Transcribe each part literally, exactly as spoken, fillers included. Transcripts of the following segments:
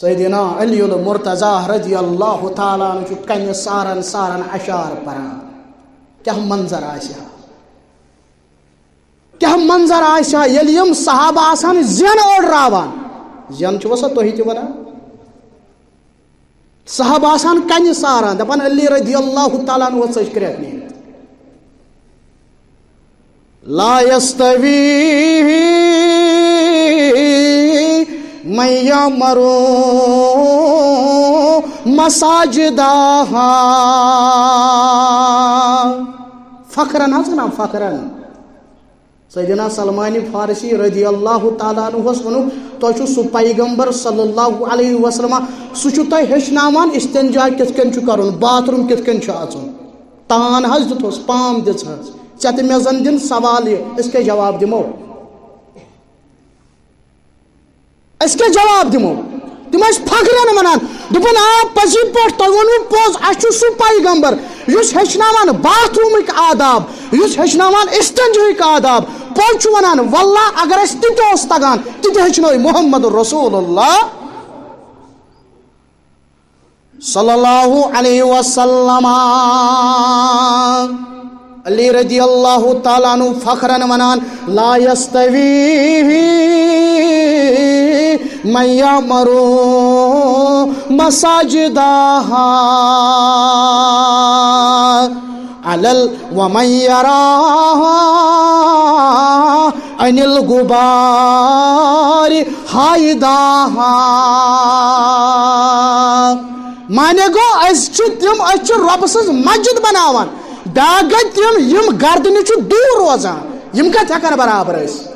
سیدنا علی المرتضی رضی اللہ تعالیٰ عنہ چھُ کنہِ سارن سارن اشعار پران۔ کیاہ منظر آسہِ ہا، کیاہ منظر آسہِ ہا، ییٚلہِ یِم صحابہ آسان زٮ۪ن اوٚڑراوان۔ زٮ۪ن چھُوا سا تُہۍ تہِ ونان؟ صحابہ آسان کنہِ ساران، دپان، علی رضی اللہ تعالیٰ عنہ ژٔج کرٛٮ۪کھ نِتھ۔ لا يستوي من يعمر مساجدها۔ فخرن حظ ونان، فخرن۔ سیدنا سلمان فارسی رضی اللہ تعالیٰ عنہس ووٚنُکھ، تۄہہِ چھُ سُہ پیغمبر صلی اللہ علیہ وسلم، سُہ چھُ تۄہہِ ہیٚچھناوان استنجا کِتھ کٔنۍ چھُ کرُن، باتھ روم کِتھ کٔنۍ چھُ اژُن۔ تان حظ دیُتہوس، پام دِژہس۔ ژےٚ تہٕ مےٚ زن دِن سوال یہِ، أسۍ کیٛاہ جواب دِمو؟ أسۍ کیٛاہ جواب دِمو؟ تِم ٲسۍ فخرن ونان، دوٚپُن، آ، پٔزی پٲٹھۍ، تۄہہِ ووٚنوُ پوٚز، اَسہِ چھُ سُہ پیغمبر یُس ہیٚچھناوان باتھ رومٕکۍ آداب، یُس ہیٚچھناوان استنجاہٕکۍ آداب۔ پوٚز چھُ ونان، واللہ اگر اَسہِ تہِ تہِ اوس تگان، تہِ تہِ ہیٚچھنٲوۍ محمد رسول اللہ۔ صلی اللہ علیہ وسلم۔ علی رضی اللہ تعالیٰ عنہ فخرن ونان، لا يستوي من يعمر مساجدها على ال-، ومن يرى عن الغبار حائداها۔ معنی گوٚو، أسۍ چھِ تِم، أسۍ چھِ رۄبہٕ سٕنٛز مسجد بناوان، بیٛاکھ گٔے تِم، یِم گردنہِ چھِ دوٗر روزان، یِم کتہِ ہٮ۪کن برابر ٲسِتھ؟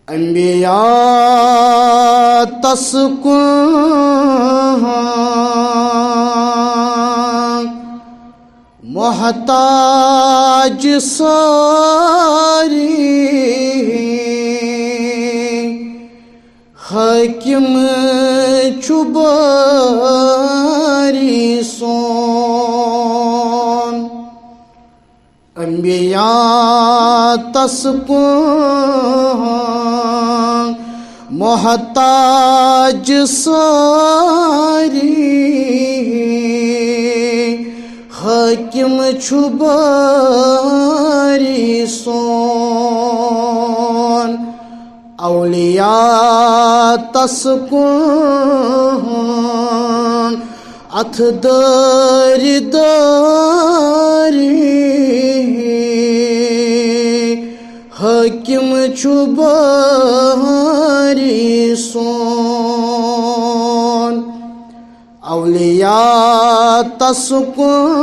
انبیاء تسکن محتاج ساری، حاکم چھُ باری سون۔ انبیاء تسکن محتاج ساری، حاکم چھُ باری سون۔ اولیاء تسکن اتھ دٲرِ دٲری، حاکم چھُ باری سون۔ اولیاء تسکن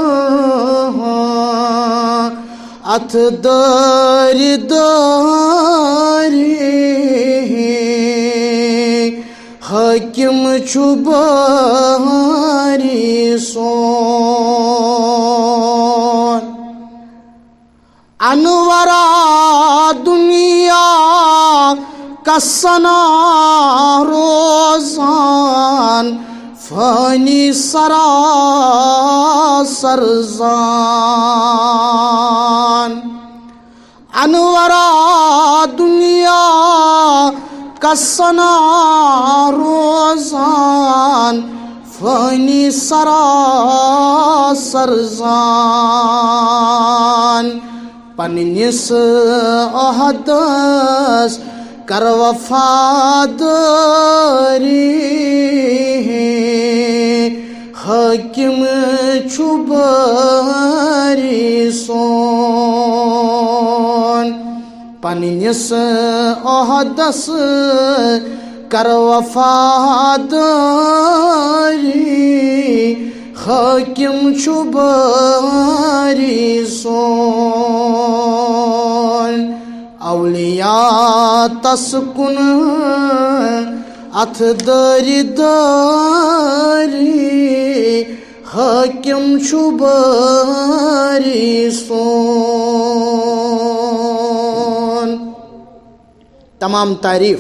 اتھ دٲرِ دٲری، حاکم چھُ باری سون۔ انورا دنیا کسنا روزان، فانی سراسر زان۔ انورا دنیا کسنا روزان، فانی سراسر زان۔ پننِس عہدس کر وفاداری، حاکم چھُ باری سون۔ پننِس عہدس کر وفاداری، حاکم چھُ باری سون۔ اولیاء تسکن اتھ دٲرِ دٲری، حاکم چھُ باری سون۔ تمام تعریف،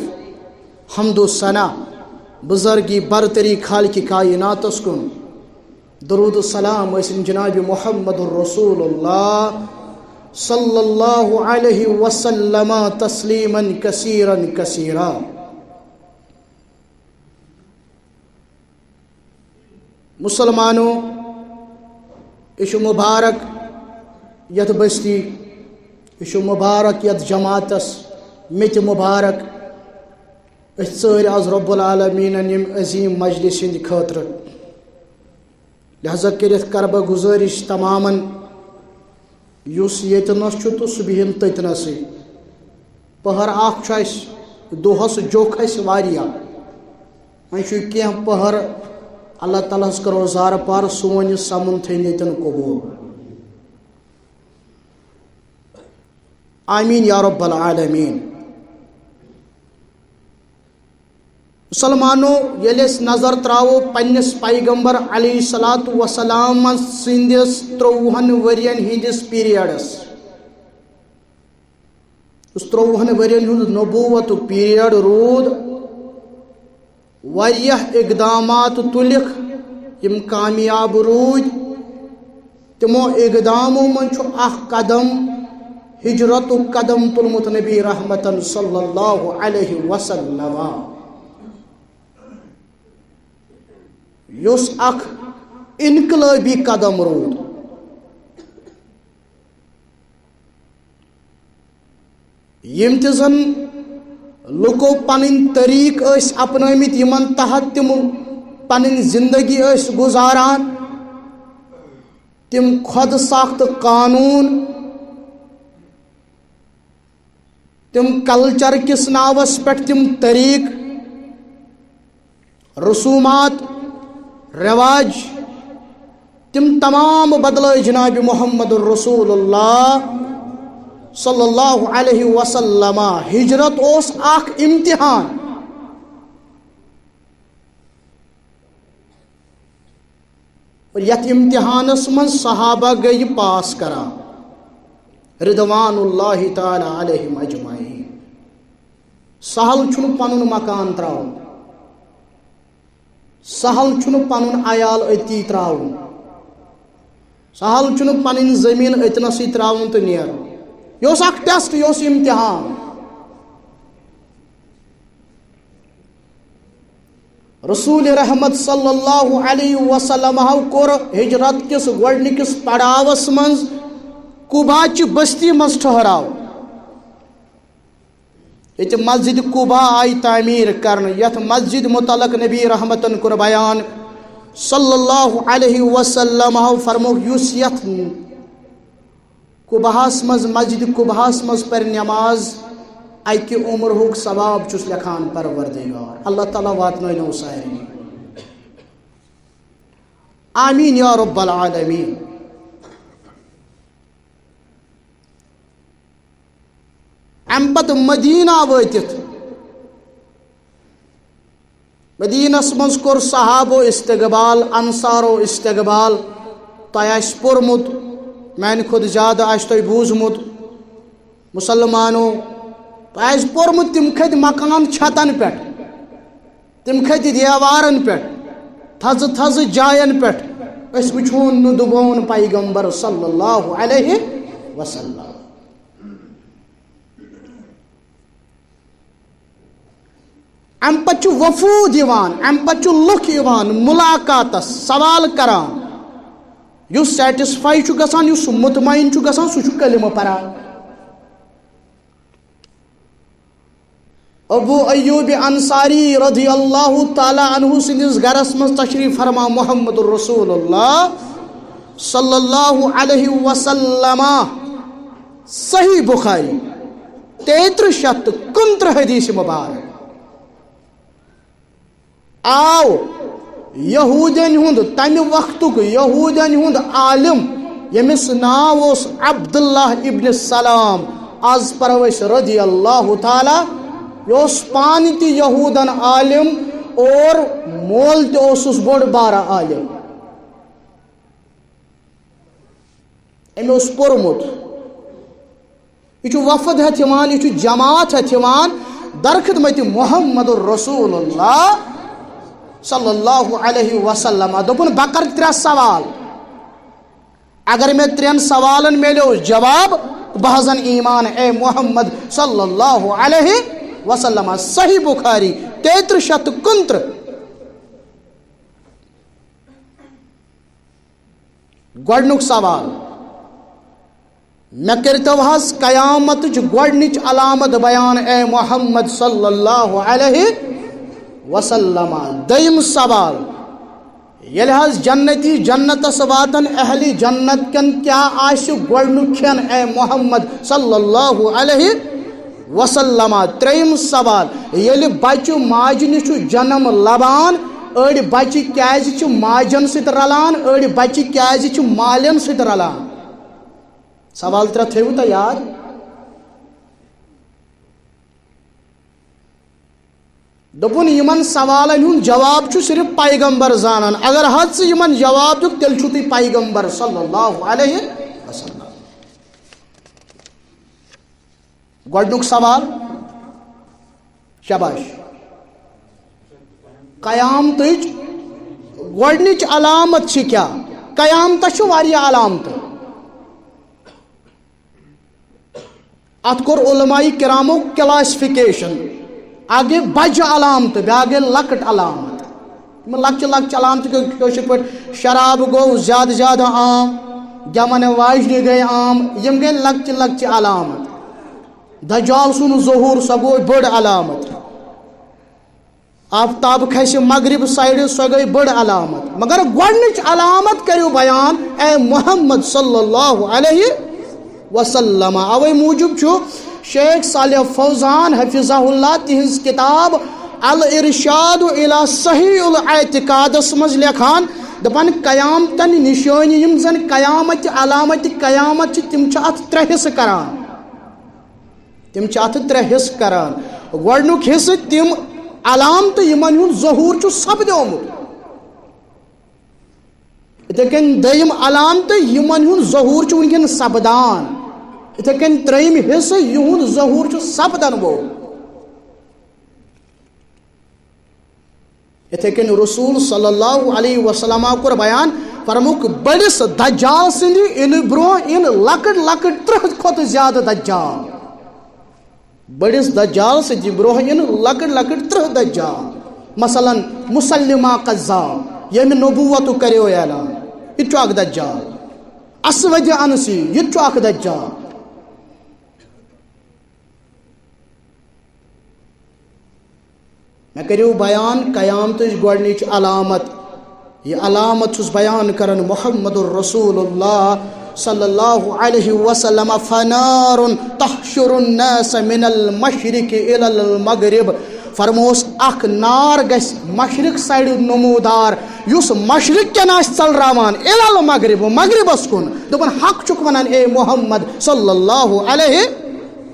حمد و ثنا، بزرگی برتری خالق کائناتس کُن۔ درود و سلام ٲسِن جناب محمد رسول اللہ صلی اللہ علیہ وسلم تسلیما کثیرا کثیرا۔ مسلمانو، یہِ چھُ مبارک یتھ بستی، یہِ چھُ مبارک یتھ جماعتس، مےٚ تہِ مبارک۔ أسۍ ژٲرۍ آز رب العالمینن ییٚمہِ عظیم مجلس ہٕنٛدِ خٲطرٕ۔ لہذا کٔرِتھ کرٕ بہٕ گزٲرِش تمامن، یُس ییٚتہِ نس چھُ تہٕ سُہ بِہِن تٔتۍ نسٕے۔ پٔہر اکھ چھُ اَسہِ، دۄہس جوٚکھ اَسہِ واریاہ۔ وۄنۍ چھُ کینٛہہ پٔہر، اللہ تعالیٰ ہس کرو زارٕ پار، سون یہِ سمُن تھٲیِن ییٚتٮ۪ن قبوٗل۔ آمین یا رب العالمین۔ مسلمانو، ییٚلہِ أسۍ نظر تراوو پننِس پیغمبر علیہ الصلوۃ والسلام سٕنٛدِس ترٛۆوُہن ؤرین ہٕنٛدِس پیریڈس، یُس ترٛۆوُہن ؤرین ہُنٛد نبوتُک پیریڈ روٗد، واریاہ اقدامات تُلِکھ، یِم کامیاب روٗدۍ۔ تِمو اقدامو منٛز چھُ اکھ قدم، ہجرتُک قدم تُلمُت نبی رحمتن صلی اللہ علیہ وسلم، یُس اکھ انقلٲبی قدم روٗد۔ یِم تہِ زن لُکو پنٕنۍ طریٖقہٕ ٲسۍ اپنٲومٕتۍ، یِمن تحت تِم پنٕنۍ زندگی ٲسۍ گُزاران، تِم خۄد ساختہٕ قانوٗن، تِم کلچر کِس ناوس پٮ۪ٹھ تِم طریٖقہٕ، رسومات، رواج، تِم تمام بدلٲے جناب محمد رسول اللہ صلی اللہ علیہ وسلم۔ ہجرت اوس اکھ امتحان۔ اور یتھ امتحانس منٛز صحابہ گٔے پاس کران، رضوان اللہ تعالیٰ علیہم اجمعین۔ سہل چھُنہٕ پنُن مکان تراوُن، سہل چھُنہٕ پنُن عیال أتی تراوُن، سہل چھُنہٕ پنٕنۍ زٔمیٖن أتنَسٕے تراوُن تہٕ نیرُن۔ یہِ اوس اکھ ٹیسٹ، یہِ اوس امتحان۔ رسول رحمت صلی اللہ علیہ وسلم ہو کوٚر ہجرت کِس گۄڈنِکِس پڑاوس منٛز قبا چہِ بستی منٛز ٹھہراو۔ ییٚتہِ مسجد قبا آیہِ تعمیٖر کرنہٕ، یتھ مسجد متعلق نبی رحمتن کوٚر بیان صلی اللہ علیہ وسلم ہو فرمووُکھ، یُس یتھ قباہس منٛز، مسجد قباہس منٛز پرِ نماز، اکہِ عمرہُک ثواب چھُس لیکھان پروردگار۔ اللہ تعالیٰ واتنٲینو سارنٕے۔ آمین یا رب العالمین۔ امہِ پتہٕ مدینہ وٲتِتھ، مدینس منٛز کوٚر صحابو استقبال، انصارو استقبال۔ تۄہہِ آسہِ پوٚرمُت، میانہِ کھۄتہٕ زیادٕ آسہِ تۄہہِ بوٗزمُت۔ مسلمانو، تۄہہِ آسہِ پوٚرمُت، تِم کھٔتۍ مکان چھتن پٮ۪ٹھ، تِم کھٔتۍ دیوارن پٮ۪ٹھ، تھزٕ تھزٕ جاین پٮ۪ٹھ۔ أسۍ وٕچھون نہٕ دُبون پیغمبر صلی اللہ علیہ وسلم۔ امہِ پتہٕ چھُ وفود یِوان، امہِ پتہٕ چھُ لُکھ یِوان ملاقاتس، سوال کران۔ یُس سیٹسفائی چھُ گژھان، یُس مطمئن چھُ گژھان، سُہ چھُ کلمہٕ پران۔ ابو ایوب انصاری رضی اللہ تعالیٰ عنہ سٕنٛدِس گرس منٛز تشریف فرما محمد رسول اللہ صلی اللہ علیہ وسلم۔ صحیح بخاری، تیترہ شیٚتھ تہٕ کُنترٕہ حدیث مبارک۔ آو یہودین ہُنٛد، تمہِ وقتُک یہودین ہُنٛد عالم، ییٚمِس ناو اوس عبداللہ ابن سلام، از پرو أسۍ رضی اللہ تعالیٰ، یہِ اوس پانہٕ تہِ یہودن عالم اور مول تہِ اوسُس بوٚڑ بارٕ عالم۔ أمۍ اوس پوٚرمُت۔ یہِ چھُ وفد ہٮ۪تھ یِوان، یہِ چھُ جماعت ہٮ۪تھ یِوان در خدمت محمد رسول اللہ صلی اللہ علیہ وسلم۔ دوٚپُن، بہٕ کرٕ ترٛےٚ سوال۔ اگر مےٚ ترٛٮ۪ن سوالن میلیو جواب، بہٕ حظ انہٕ ایمان اے محمد صلی اللہ علیہ وسلم۔ صحیح بخاری، تیترٕہ شیٚتھ تہٕ کُنترٕہ۔ گۄڈنیُک سوال، مےٚ کٔرۍتو حظ قیامتٕچ گۄڈنِچ علامت بیان، اے محمد صلی اللہ علیہ وسلم۔ دوٚیِم سوال، ییٚلہِ حظ جنتی جنتس واتن، اہلِ جنت کٮ۪ن کیٛاہ آسہِ گۄڈنیُک کھٮ۪ن، اے محمد صلی اللہ علیہ وسلم؟ ترٛیٚیِم سوال، ییٚلہِ بچہِ ماجہِ نِش چھُ جنم لبان، أڑۍ بچہِ کیٛازِ چھِ ماجن سۭتۍ رلان، أڑۍ بچہِ کیٛازِ چھِ مالٮ۪ن سۭتۍ رلان؟ سوال ترٛےٚ تھٲیِو تۄہہِ یاد۔ دوٚپُن، یِمن سوالن ہُنٛد جواب چھُ صرف پیغمبر زانان۔ اگر حظ ژٕ یِمن جواب دیُکھ، تیٚلہِ چھُو تُہۍ پیغمبر صلی اللہ علیہ وسلم۔ گۄڈنیُک سوال، شاباش، قیامتٕچ گۄڈنِچ علامت چھِ کیٛاہ؟ قیامتس چھِ واریاہ علامتہٕ۔ اتھ کوٚر علماء کرامو classification۔ اکھ گٔے بجہِ علامتہٕ، بیٛاکھ گٔے لۄکٕٹ علامت۔ یِم لۄکچہِ لۄکچہِ علامتہٕ گٔے کٲشِر پٲٹھۍ، شراب گوٚو زیادٕ زیادٕ عام، گٮ۪وَن واجنہِ گٔے عام، یِم گٔے لۄکچہِ لۄکچہِ علامت۔ دجال سُنٛد ظہوٗر، سۄ گوٚو بٔڑ علامت۔ آفتاب کھسہِ مغرب سایڈٕ، سۄ گٔے بٔڑ علامت۔ مگر گۄڈنِچ علامت کٔرِو بیان، اے محمد صلی اللہ علیہ وسلم۔ اوے موٗجوٗب چھُ شیخ صالح فوزان حفظہ اللہ تِہنٛز کِتاب الارشاد الی صحیح الاعتقادس منٛز لیکھان، دپان، قیامتن نشٲنی، یِم زن قیامت علامت قیامت چھِ، تِم چھِ اتھ ترٛےٚ حصہٕ کران۔ تِم چھِ اَتھٕ ترٛےٚ حصہٕ کران۔ گۄڈٕنیُک حصہٕ تِم علامتہٕ یِمن ہُنٛد ظہوٗر چھُ سپدیومُت۔ یِتھے کٔنۍ دوٚیِم علامتہٕ یِمن ہُنٛد ظہوٗر چھُ وٕنکیٚن سپدان۔ یِتھے کٔنۍ ترٛیٚیِم حصہٕ یِہُنٛد ظہوٗر چھُ سپدن وول۔ یِتھے کٔنۍ رسول صلی اللہ علیہ وسلم کوٚر بیان، فرمووُکھ، بٔڑِس دجال سٕنٛدِ یِنہٕ برونٛہہ یِن لۄکٕٹۍ لۄکٕٹۍ ترٕٛہ کھۄتہٕ زیادٕ دجال۔ بٔڑِس دجال سٕنٛدِ برونٛہہ یِن لۄکٕٹۍ لۄکٕٹۍ ترٕٛہ دجال۔ مثلاً، مسلمہ کذاب، ییٚمہِ نبوتُک کریو اعلان، یہِ تہِ چھُ اکھ دجال۔ اسود عنسی، یہِ تہِ چھُ اکھ دجال۔ مےٚ کٔرِو بیان قیامتٕچ گۄڈنِچ علامت۔ یہِ علامت چھُس بیان کران محمد رسول اللہ صلی اللہ علیہ وسلم، فنار تحشر الناس من المشرق الی المغرب۔ فرموس، اکھ نار گژھِ مشرق سایڈٕ نمودار، یُس مشرق کٮ۪ن آسہِ ژلراوان الی المغرب، مغربس کُن۔ دوٚپُن، حق چھُکھ ونان اے محمد صلی اللہ علیہ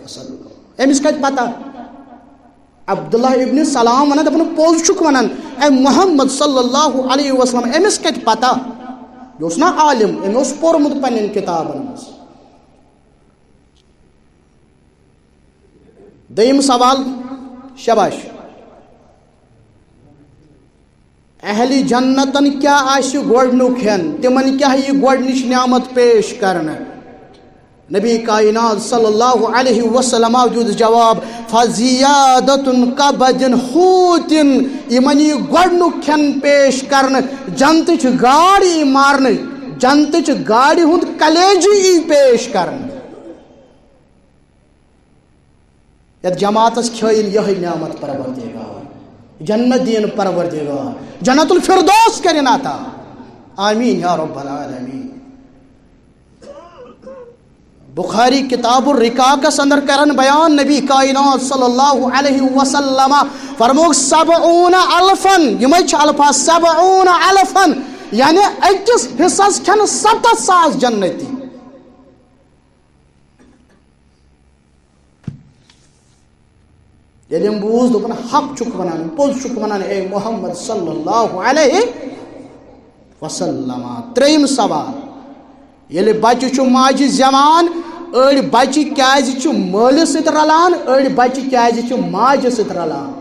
وسلم۔ أمِس کتہِ پتہ؟ عبداللہ ابن سلام ونان، دپان، پوٚز چھُکھ ونان، اے محمد صلی اللہ علیہ وسلم، أمِس کتہِ پتہ؟ یہِ اوس نا عالم، أمۍ اوس پوٚرمُت پننٮ۪ن کتابن منٛز۔ دوٚیِم سوال، شاباش۔ اہلِ جنتن کیٛاہ آسہِ گۄڈٕنیُک کھٮ۪ن؟ تِمن کیٛاہ یی گۄڈٕنِچ نعمت پیش کرنہٕ؟ نبی کائنات صلی اللہ علیہ وسلم دیُت جواب، فزیادت کبد حوت، یِمن یی گۄڈٕنیُک کھٮ۪ن پیش کرنہٕ، جنتٕچ گاڈ یی مارنہٕ، جنتٕچ گاڈِ ہُنٛد کلیجہِ یی پیش کرنہٕ۔ یتھ جماعتس کھٲیِن یہے نعمت پروردگار، جنت دِیِن پروردگار، جنت الفردوس کٔرِن عطا۔ آمین یا رب العالمین۔ بخاری کتاب الرقاقس اندر کرن بیان، نبی کائنات صلی اللہ علیہ وسلم فرموک، سبعون الفن، یمے چھ الفاظ سبعون الفن، یعنی أکِس حصس کھٮ۪ن ستتھ ساس جنتی۔ ییٚلہِ أمۍ بوٗز، دوٚپُن، حق چھُکھ وَنان، پوٚز چھُکھ وَنان، اے محمد صلی اللہ علیہ وسلم۔ ترٛیٚیِم سوال، ییٚلہِ بَچہِ چھُ ماجہِ زٮ۪وان، أڑۍ بَچہِ کیٛازِ چھِ مٲلِس سۭتۍ رَلان، أڑۍ بَچہِ کیٛازِ چھِ ماجہِ سۭتۍ رَلان؟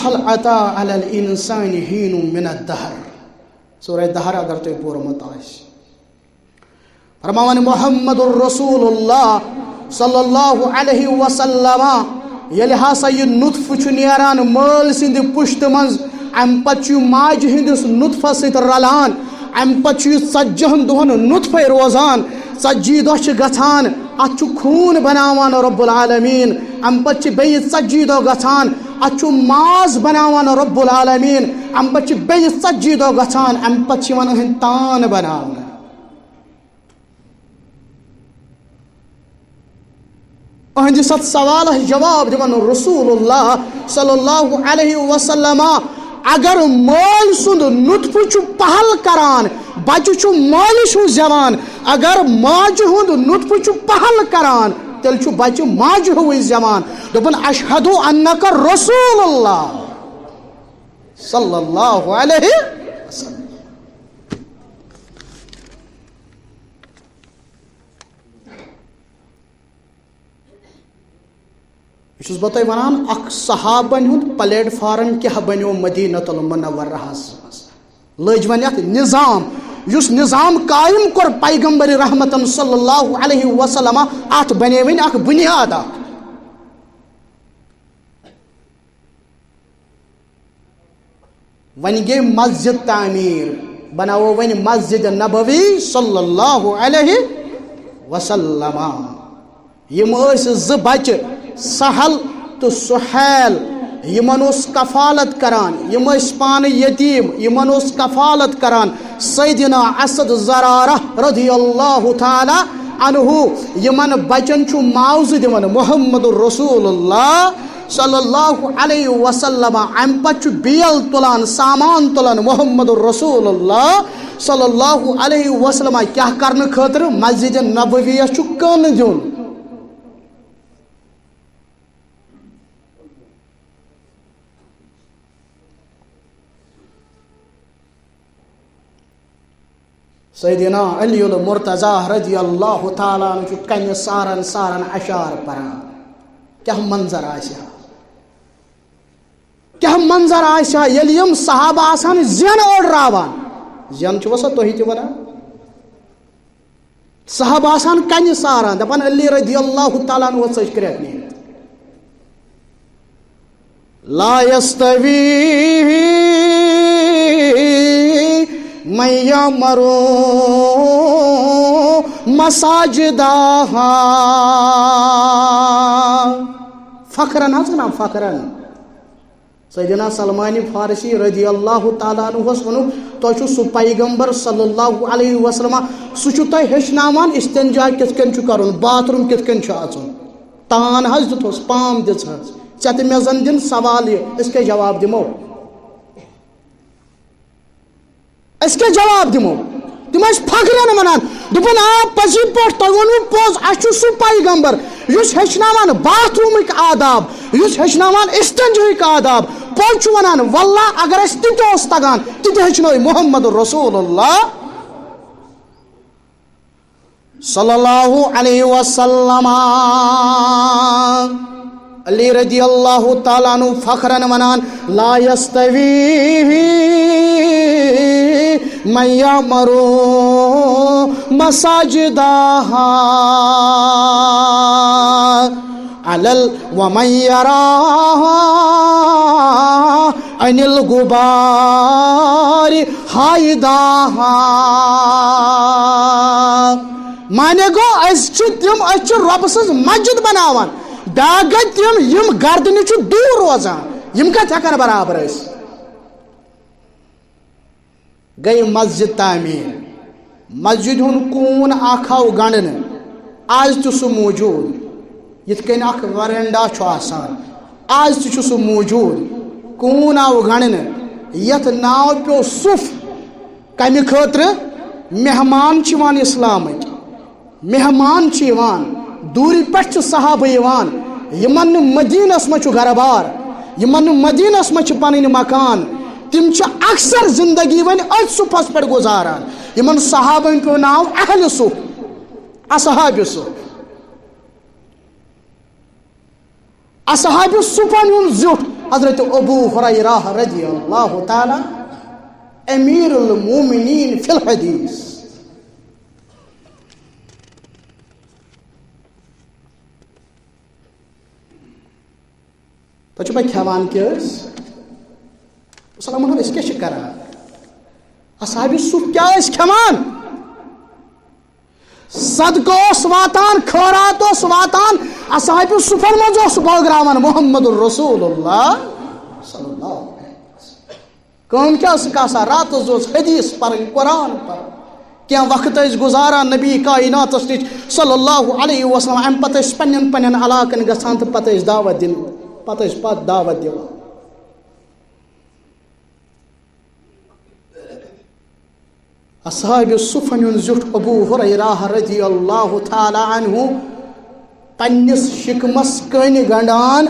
هل أتى على الإنسان حين من الدهر۔ سورہ دہر اگر تۄہہِ پوٚرمُت آسہِ۔ فرماوان محمد رسول اللہ صلی اللہ علیہ وسلم، ییٚلہِ ہسا یہِ نطفہٕ چھُ نیران مٲلۍ سٕنٛدِ پُشتہٕ منٛز، اَمہِ پتہٕ چھُ یہِ ماجہِ ہٕنٛدِس نطفس سۭتۍ رلان، اَمہِ پتہٕ چھُ یہِ ژتجی ہن دۄہن نطفے روزان، ژتجی دۄہ چھِ گژھان، اَتھ چھُ خوٗن بناوان رب العالمین، اَمہِ پتہٕ چھِ بیٚیہِ ژتجی دۄہ گژھان، اَتھ چھُ ماز بناوان رب العالمین، اَمہِ پتہٕ چھِ بیٚیہِ ژتجی دۄہ گژھان، اَمہِ پتہٕ چھِ یِوان أہنٛدۍ تان بناونہٕ۔ أہنٛدِس اَتھ سوالَس جواب دِوان رسول اللہ صلی اللہ علیہ وسلم، اگر مٲلۍ سُنٛد نطفہٕ چھُ پہل کران، بچہٕ چھُ مٲلِس ہیوٗ زٮ۪وان، اگر ماجہِ ہُنٛد نطفہٕ چھُ پہل کران، تیٚلہِ چھُ بچہٕ ماجہِ ہیوٗوٕے زٮ۪وان۔ دوٚپُن، "اشہد انک رسول اللہ صلی اللہ علیہ وسلم۔" بہٕ چھُس تۄہہِ وَنان، اکھ صحابن ہُنٛد پلیٹ فارم کیٛاہ بنیو مدینہ المنورہس منٛز۔ لٔج وۄنۍ اَتھ نظام، یُس نظام قٲیِم کوٚر پیغمبر رحمتن صلی اللہ علیہ وسلم، اَتھ بنے وۄنۍ اکھ بُنیاد اکھ۔ وۄنۍ گٔے مسجد تعمیٖر، بناوو وۄنۍ مسجد نبوی صلی اللہ علیہ وسلم۔ یِم ٲسۍ زٕ بچہٕ، سہل تہٕ سہیل، یِمن اوس کفالت کران، یِم ٲسۍ پانہٕ یتیٖم، یِمن اوس کفالت کران سیدنا اسد زرارہ رضی اللہ تعالی عنہ۔ یِمن بچن چھُ معاوضہٕ دِوان محمد رسول اللہ صلی اللہ علیہ وسلم۔ امہِ پتہٕ چھُ بیل تُلان، سامان تُلان محمد رسول اللہ صلی اللہ علیہ وسلم۔ کیٛاہ کرنہٕ خٲطرٕ؟ مسجد نبویَس چھُ کٕن دیُن۔ سیدنا علی المرتضی رضی اللہ تعالیٰ عنہ چھُ کنہِ سارن سارن اشعار پران۔ کیٛاہ منظر آسہِ ہا، کیٛاہ منظر آسہِ ہا، ییٚلہِ یِم صحابہٕ آسہٕ ہن زٮ۪ن اوٚڑراوان۔ زٮ۪ن چھُوا سا تُہۍ تہِ ونان؟ صحابہٕ آسہٕ ہن کنہِ ساران، دپان، "علی رضی اللہ تعالیٰ عنہ ژٔج کرٛٮ۪کھ نِتھ۔" لا یستوی من یعمر مساجدہا۔ فخرن حظ ونان، فخرن۔ سیدنا سلمان فارسی رضی اللہ تعالیٰ عنہس ووٚنُکھ، "تۄہہِ چھُ سُہ پیغمبر صلی اللہ علیہ وسلم، سُہ چھُ تۄہہِ ہیٚچھناوان استنجا کِتھ کٔنۍ چھُ کرُن، باتھ روٗم کِتھ کٔنۍ چھُ اژُن۔" تان حظ دیُتہوس، پام دِژہَس۔ ژےٚ تہٕ مےٚ زن دِن سوال یہِ، أسۍ کیٛاہ جواب دِمو؟ أسۍ کیٛاہ جواب دِمو؟ تِم ٲسۍ فخرن ونان، دوٚپُن، "آ، پٔزی پٲٹھۍ، تۄہہِ ووٚنوُ پوٚز، اَسہِ چھُ سُہ پیغمبر یُس ہیٚچھناوان باتھ روٗمٕکۍ آداب، یُس ہیٚچھناوان استنجہٕکۍ آداب۔ پوٚز چھُ ونان، واللہ اگر اَسہِ تہِ تہِ اوس تگان، تہِ تہِ ہیٚچھنٲوۍ محمد رسول اللہ صلی اللہ علیہ وسلم۔" علی رضی اللہ تعالیٰ عنہ فخرن ونان، "لا یستوی من یعمر مساجدہا علی ال-، ومن یراہا عن الغبار حائدہا۔" معنی گوٚو، أسۍ چھِ تِم، أسۍ چھِ رۄبہٕ سٕنٛز مسجد بناوان۔ بیٛاکھ گٔے تِم، یِم گردنہِ چھِ دوٗر روزان، یِم کتہِ ہٮ۪کن برابر ٲسِتھ؟ گٔے مسجد تعمیٖر، مسجد ہُنٛد کوٗن اکھ آو گنٛڈنہٕ، آز تہِ سُہ موٗجوٗد۔ یِتھ کٔنۍ اکھ ورنڈا چھُ آسان، آز تہِ چھُ سُہ موٗجوٗد۔ کوٗن آو گنٛڈنہٕ، یتھ ناو پیوٚو صُف۔ کمہِ خٲطرٕ؟ مہمان چھِ یِوان اسلامٕکۍ، مہمان چھِ یِوان، دوٗرِ پٮ۪ٹھ چھِ صحابہٕ یِوان، یِمن نہٕ مدیٖنس منٛز چھُ گرٕ بار، یِمن نہٕ مدیٖنس منٛز چھِ پنٕنۍ مکان، تِم چھِ اکثر زندگی وۄنۍ أتھۍ صُفس پٮ۪ٹھ گُزاران۔ یِمن صحابن پیوٚو ناو اہلِ صُف، اصحابِ صُف۔ اصحابِ صُفن ہُنٛد زیُٹھ حضرت ابو ہریرہ رضی اللہ تعالیٰ، امیر المومنین فی الحدیث۔ تۄہہِ چھُوا کھٮ۪وان کیٛاہ ٲسۍ؟ مسلمانن، أسۍ کیٛاہ چھِ کران؟ اصحاب صف کیٛاہ ٲسۍ کھٮ۪وان؟ صدقہٕ اوس واتان، خٲرات اوس واتان، اصحاب صفن منٛز اوس بٲگراوان محمد رسول اللہ صلی اللہ علیہ وسلم۔ کٲم کیٛاہ ٲسٕکھ آسان؟ راتس اوس حدیث پرٕنۍ، قرآن پرُن۔ کینٛہہ وقت ٲسۍ گُزاران نبی کائناتس نِش صلی اللہ علیہ وسلم، امہِ پتہٕ ٲسۍ پننٮ۪ن پننٮ۪ن علاقن گژھان تہٕ پتہٕ ٲسۍ دعوت دِنۍ، پتہٕ ٲسۍ پتہٕ دعوت دِوان۔ اصحاب صفن ہُنٛد زیُٹھ ابو ہریرہ رضی اللہ تعالیٰ عنہ پننِس شِکمس کٔنۍ گنٛڈان،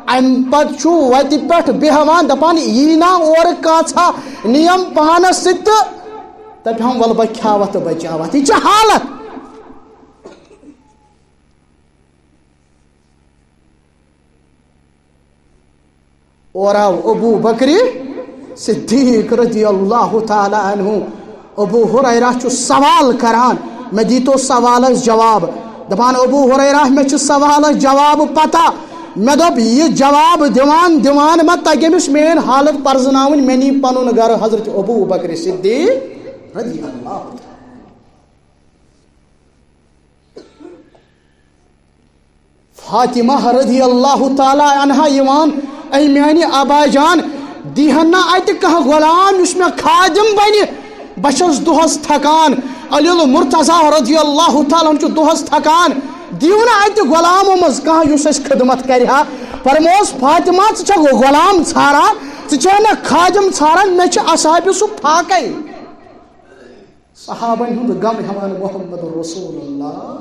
امہِ پتہٕ چھُ وتہِ پٮ۪ٹھ بیہوان، دپان، یی نا اورٕ کانٛژھا نیم پانس سۭتۍ تہٕ دپہم، ولہٕ بہٕ کھیاوتھ تہٕ بچاوتھ۔ یہِ چھِ حالت۔ اور آو ابو بکر صدیق رضی اللہ تعالیٰ عنہ۔ ابو ہریرہ چھُ سوال کران، مےٚ دیٖتو سوالس جواب۔ دپان، ابو ہریرہ، مےٚ چھُ سوالس جواب پتہ۔ مےٚ دوٚپ، یہِ جواب دِوان دِوان ما تگہِ أمِس میٲنۍ حالت پرزناوٕنۍ؟ مےٚ نی پنُن گرٕ حضرت ابو بکر صدیق رضی اللہ تعالیٰ۔ فاطمہ رضی اللہ تعالیٰ عنہا یِوان، اے میانہِ ابا جان، دیہن نا اتہِ کانٛہہ غلام یُس مےٚ خادم بنہِ؟ بہٕ چھَس دۄہس تھکان۔ علی المرتضیٰ رضی اللہ تعالیٰ عنہ چھُ دۄہس تھکان، دِیِو نا اتہِ غلامو منٛز کانٛہہ یُس اَسہِ خدمت کرِ ہا۔ فرموس، فاطمہ، ژٕ چھکھ غلام ژھاران، ژٕ چھکھ نہ خادم ژھاران، مےٚ چھِ اصحاب صف فاقے۔ صحابن ہُنٛد غم ہٮ۪وان محمد رسول اللہ۔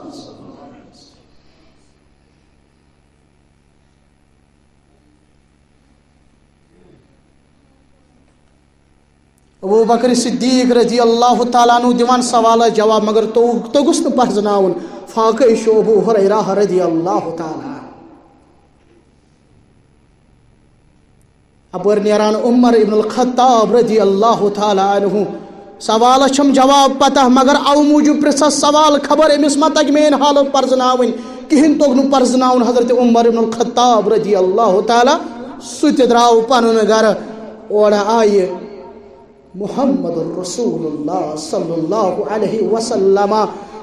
ابو بکر صدیق رضی اللہ تعالیٰ عنہ دِوان سوالس جواب، مگر تو-، توٚگُس نہٕ پرزناوُن فاقے چھُ ابو ہریرہ رضی اللہ تعالیٰ عنہ۔ اپٲرۍ نیران عمر ابن الخطاب رضی اللہ تعالیٰ عنہ۔ سوالس چھم جواب پتہ، مگر او موٗجوٗب پرژھس سوال، خبر أمِس ما تگہِ میٲنۍ حالت پرزناوٕنۍ۔ کِہیٖنۍ توٚگ نہٕ پرزناوُن حضرت عمر ابن الخطاب رضی اللہ تعالیٰ۔ سُہ تہِ درٛاو پنُن گرٕ۔ اورٕ آیہِ محمد رسول اللہ صلی اللہ علیہ وسلم۔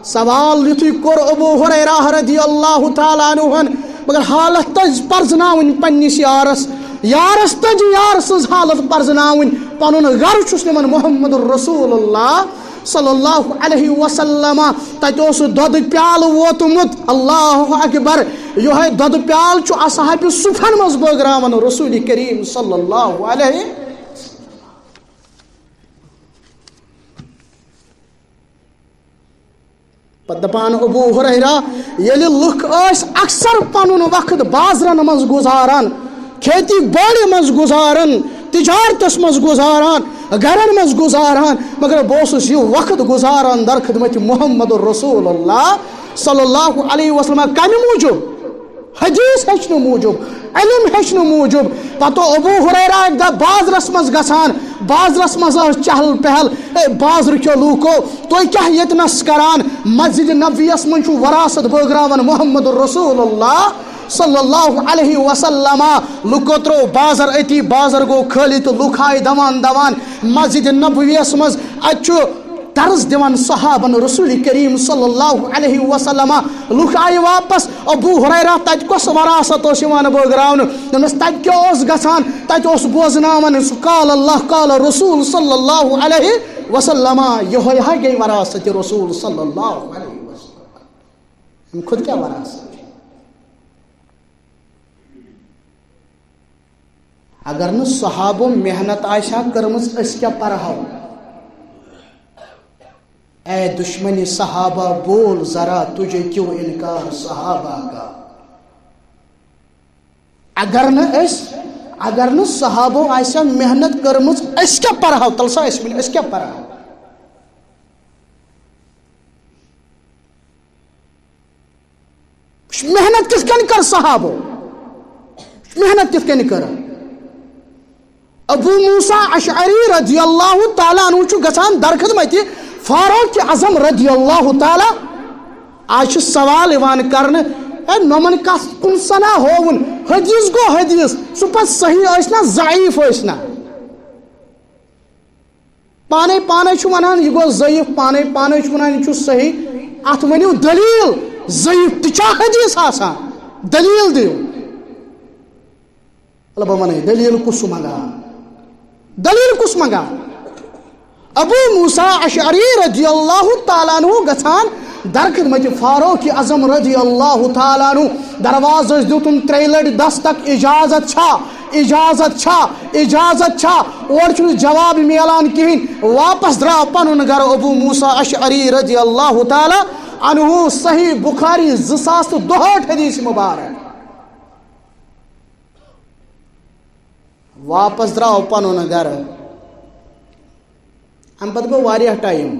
سوال یُتھُے کوٚر ابو ہریرہ رضی اللہ تعالیٰ عنہ ہن، مگر حالت تٔج پرزناوٕنۍ پننِس یارس، یارس تٔج یار سٕنٛز حالت پرزناوٕنۍ، پنُن گرٕ چھُس نِوان محمد رسول اللہ صلی اللہ علیہ وسلم۔ تتہِ اوس دۄدٕ پیالہٕ ووتمُت، اللہ اکبر، یِہوٚے دۄدٕ پیالہٕ چھُ اصحاب صفن منٛز بٲگراوان رسول کریم صلی اللہ علیہ۔ پتہٕ دپان ابو ہریرہ، ییٚلہِ لُکھ ٲسۍ اکثر پنُن وقت بازرن منٛز گُزاران، کھیتی باڑی منٛز گُزاران، تجارتس منٛز گُزاران، گرن منٛز گُزاران، مگر بہٕ اوسُس یہِ وقت گُزاران در خدمت محمد رسول اللہ صلی اللہ علیہ وسلم۔ کمہِ موٗجوٗب؟ حدیث ہیٚچھنہٕ موٗجوٗب، علم ہیٚچھنہٕ موٗجوٗب۔ پتہٕ ابو ہریرہ اکہِ دۄہ بازرس منٛز گژھان، بازرس منٛز ٲس چہل پہل، اے بازرٕ کیو لوٗکو، تُہۍ کیٛاہ ییٚتہِ نس کران؟ مسجد نبویس منٛز چھُ وراثت بٲگراوان محمد رسول اللہ صلی اللہ علیہ وسلم۔ لُکو ترٛوو بازر أتی، بازر گوٚو خٲلی تہٕ لُکھ آیہِ دوان دوان مسجد نبویس منٛز۔ اتہِ چھُ درس دِوان صحابن رسول کریم صلی اللہ علیہ وسلم۔ لُکھ آیہِ واپس، ابو ہریرہ، تتہِ کۄس وراثت اوس یِوان بٲگراونہٕ؟ دوٚپنس، تتہِ کیٛاہ اوس گژھان؟ تتہِ اوس بوزناوان سُہ قال اللہ قال رسول صلی اللہ علیہ وسلم۔ یِہوٚے ہا گٔے وراثت رسول صلی اللہ علیہ وسلم۔ امہِ کھۄتہٕ کیٛاہ وراثت چھِ؟ اگر نہٕ صحابو محنت آسہِ ہا کٔرمٕژ، أسۍ کیٛاہ پرہو؟ اے دشمنِ صحابہ بول ذرا، تجھے کیوں انکار صحابہ کا۔ اگر نہٕ أسۍ، اگر نہٕ صحابو آسہِ ہا محنت کٔرمٕژ، أسۍ کیٛاہ پرہو؟ تَلہٕ سا أسۍ ؤنِو، أسۍ کیٛاہ پرہو؟ محنت کِتھ کٔنۍ کٔر صحابو؟ محنت کِتھ کٔنۍ کٔر؟ ابو موسیٰ اشعری رضی اللہ تعالیٰ عنہ چھُ گژھان در خدمت فاروق اعظم رضی اللہ تعالیٰ۔ آز چھُ سوال یِوان کرنہٕ، اے، نۄمن کتھ کُن سنا ہووُن؟ حدیث گوٚو حدیث، سُہ پتہٕ صحیح ٲسۍ نا ضعیف ٲسۍ نا۔ پانے پانے چھُ ونان یہِ گوٚو ضعیف، پانے پانے چھُ ونان یہِ چھُ صحیح۔ اتھ ؤنِو دلیل، ضعیف تہِ چھا حدیث آسان؟ دلیل دِیِو۔ مطلب بہٕ وَنَے، دٔلیٖل کُس چھُ منٛگان؟ دٔلیٖل کُس منٛگان؟ ابو موسیٰ اشعری رضی اللہ تعالیٰ عنہ گژھان در خدمت فاروق اعظم رضی اللہ تعالیٰ عنہ۔ دروازٕ ٲسۍ دیُتُن ترٛیٚیہِ لٹہِ دستک، اجازت چھا؟ اجازت چھا؟ اجازت چھا؟ اورٕ چھُنہٕ جواب میلان کِہیٖنۍ۔ واپس درٛاو پنُن گرٕ ابو موسیٰ اشعری رضی اللہ تعالیٰ عنہ۔ صحیح بخاری زٕ ساس تہٕ دُہٲٹھ حدیث مبارک۔ واپس درٛاو پنُن گرٕ۔ امہِ پتہٕ گوٚو واریاہ ٹایم۔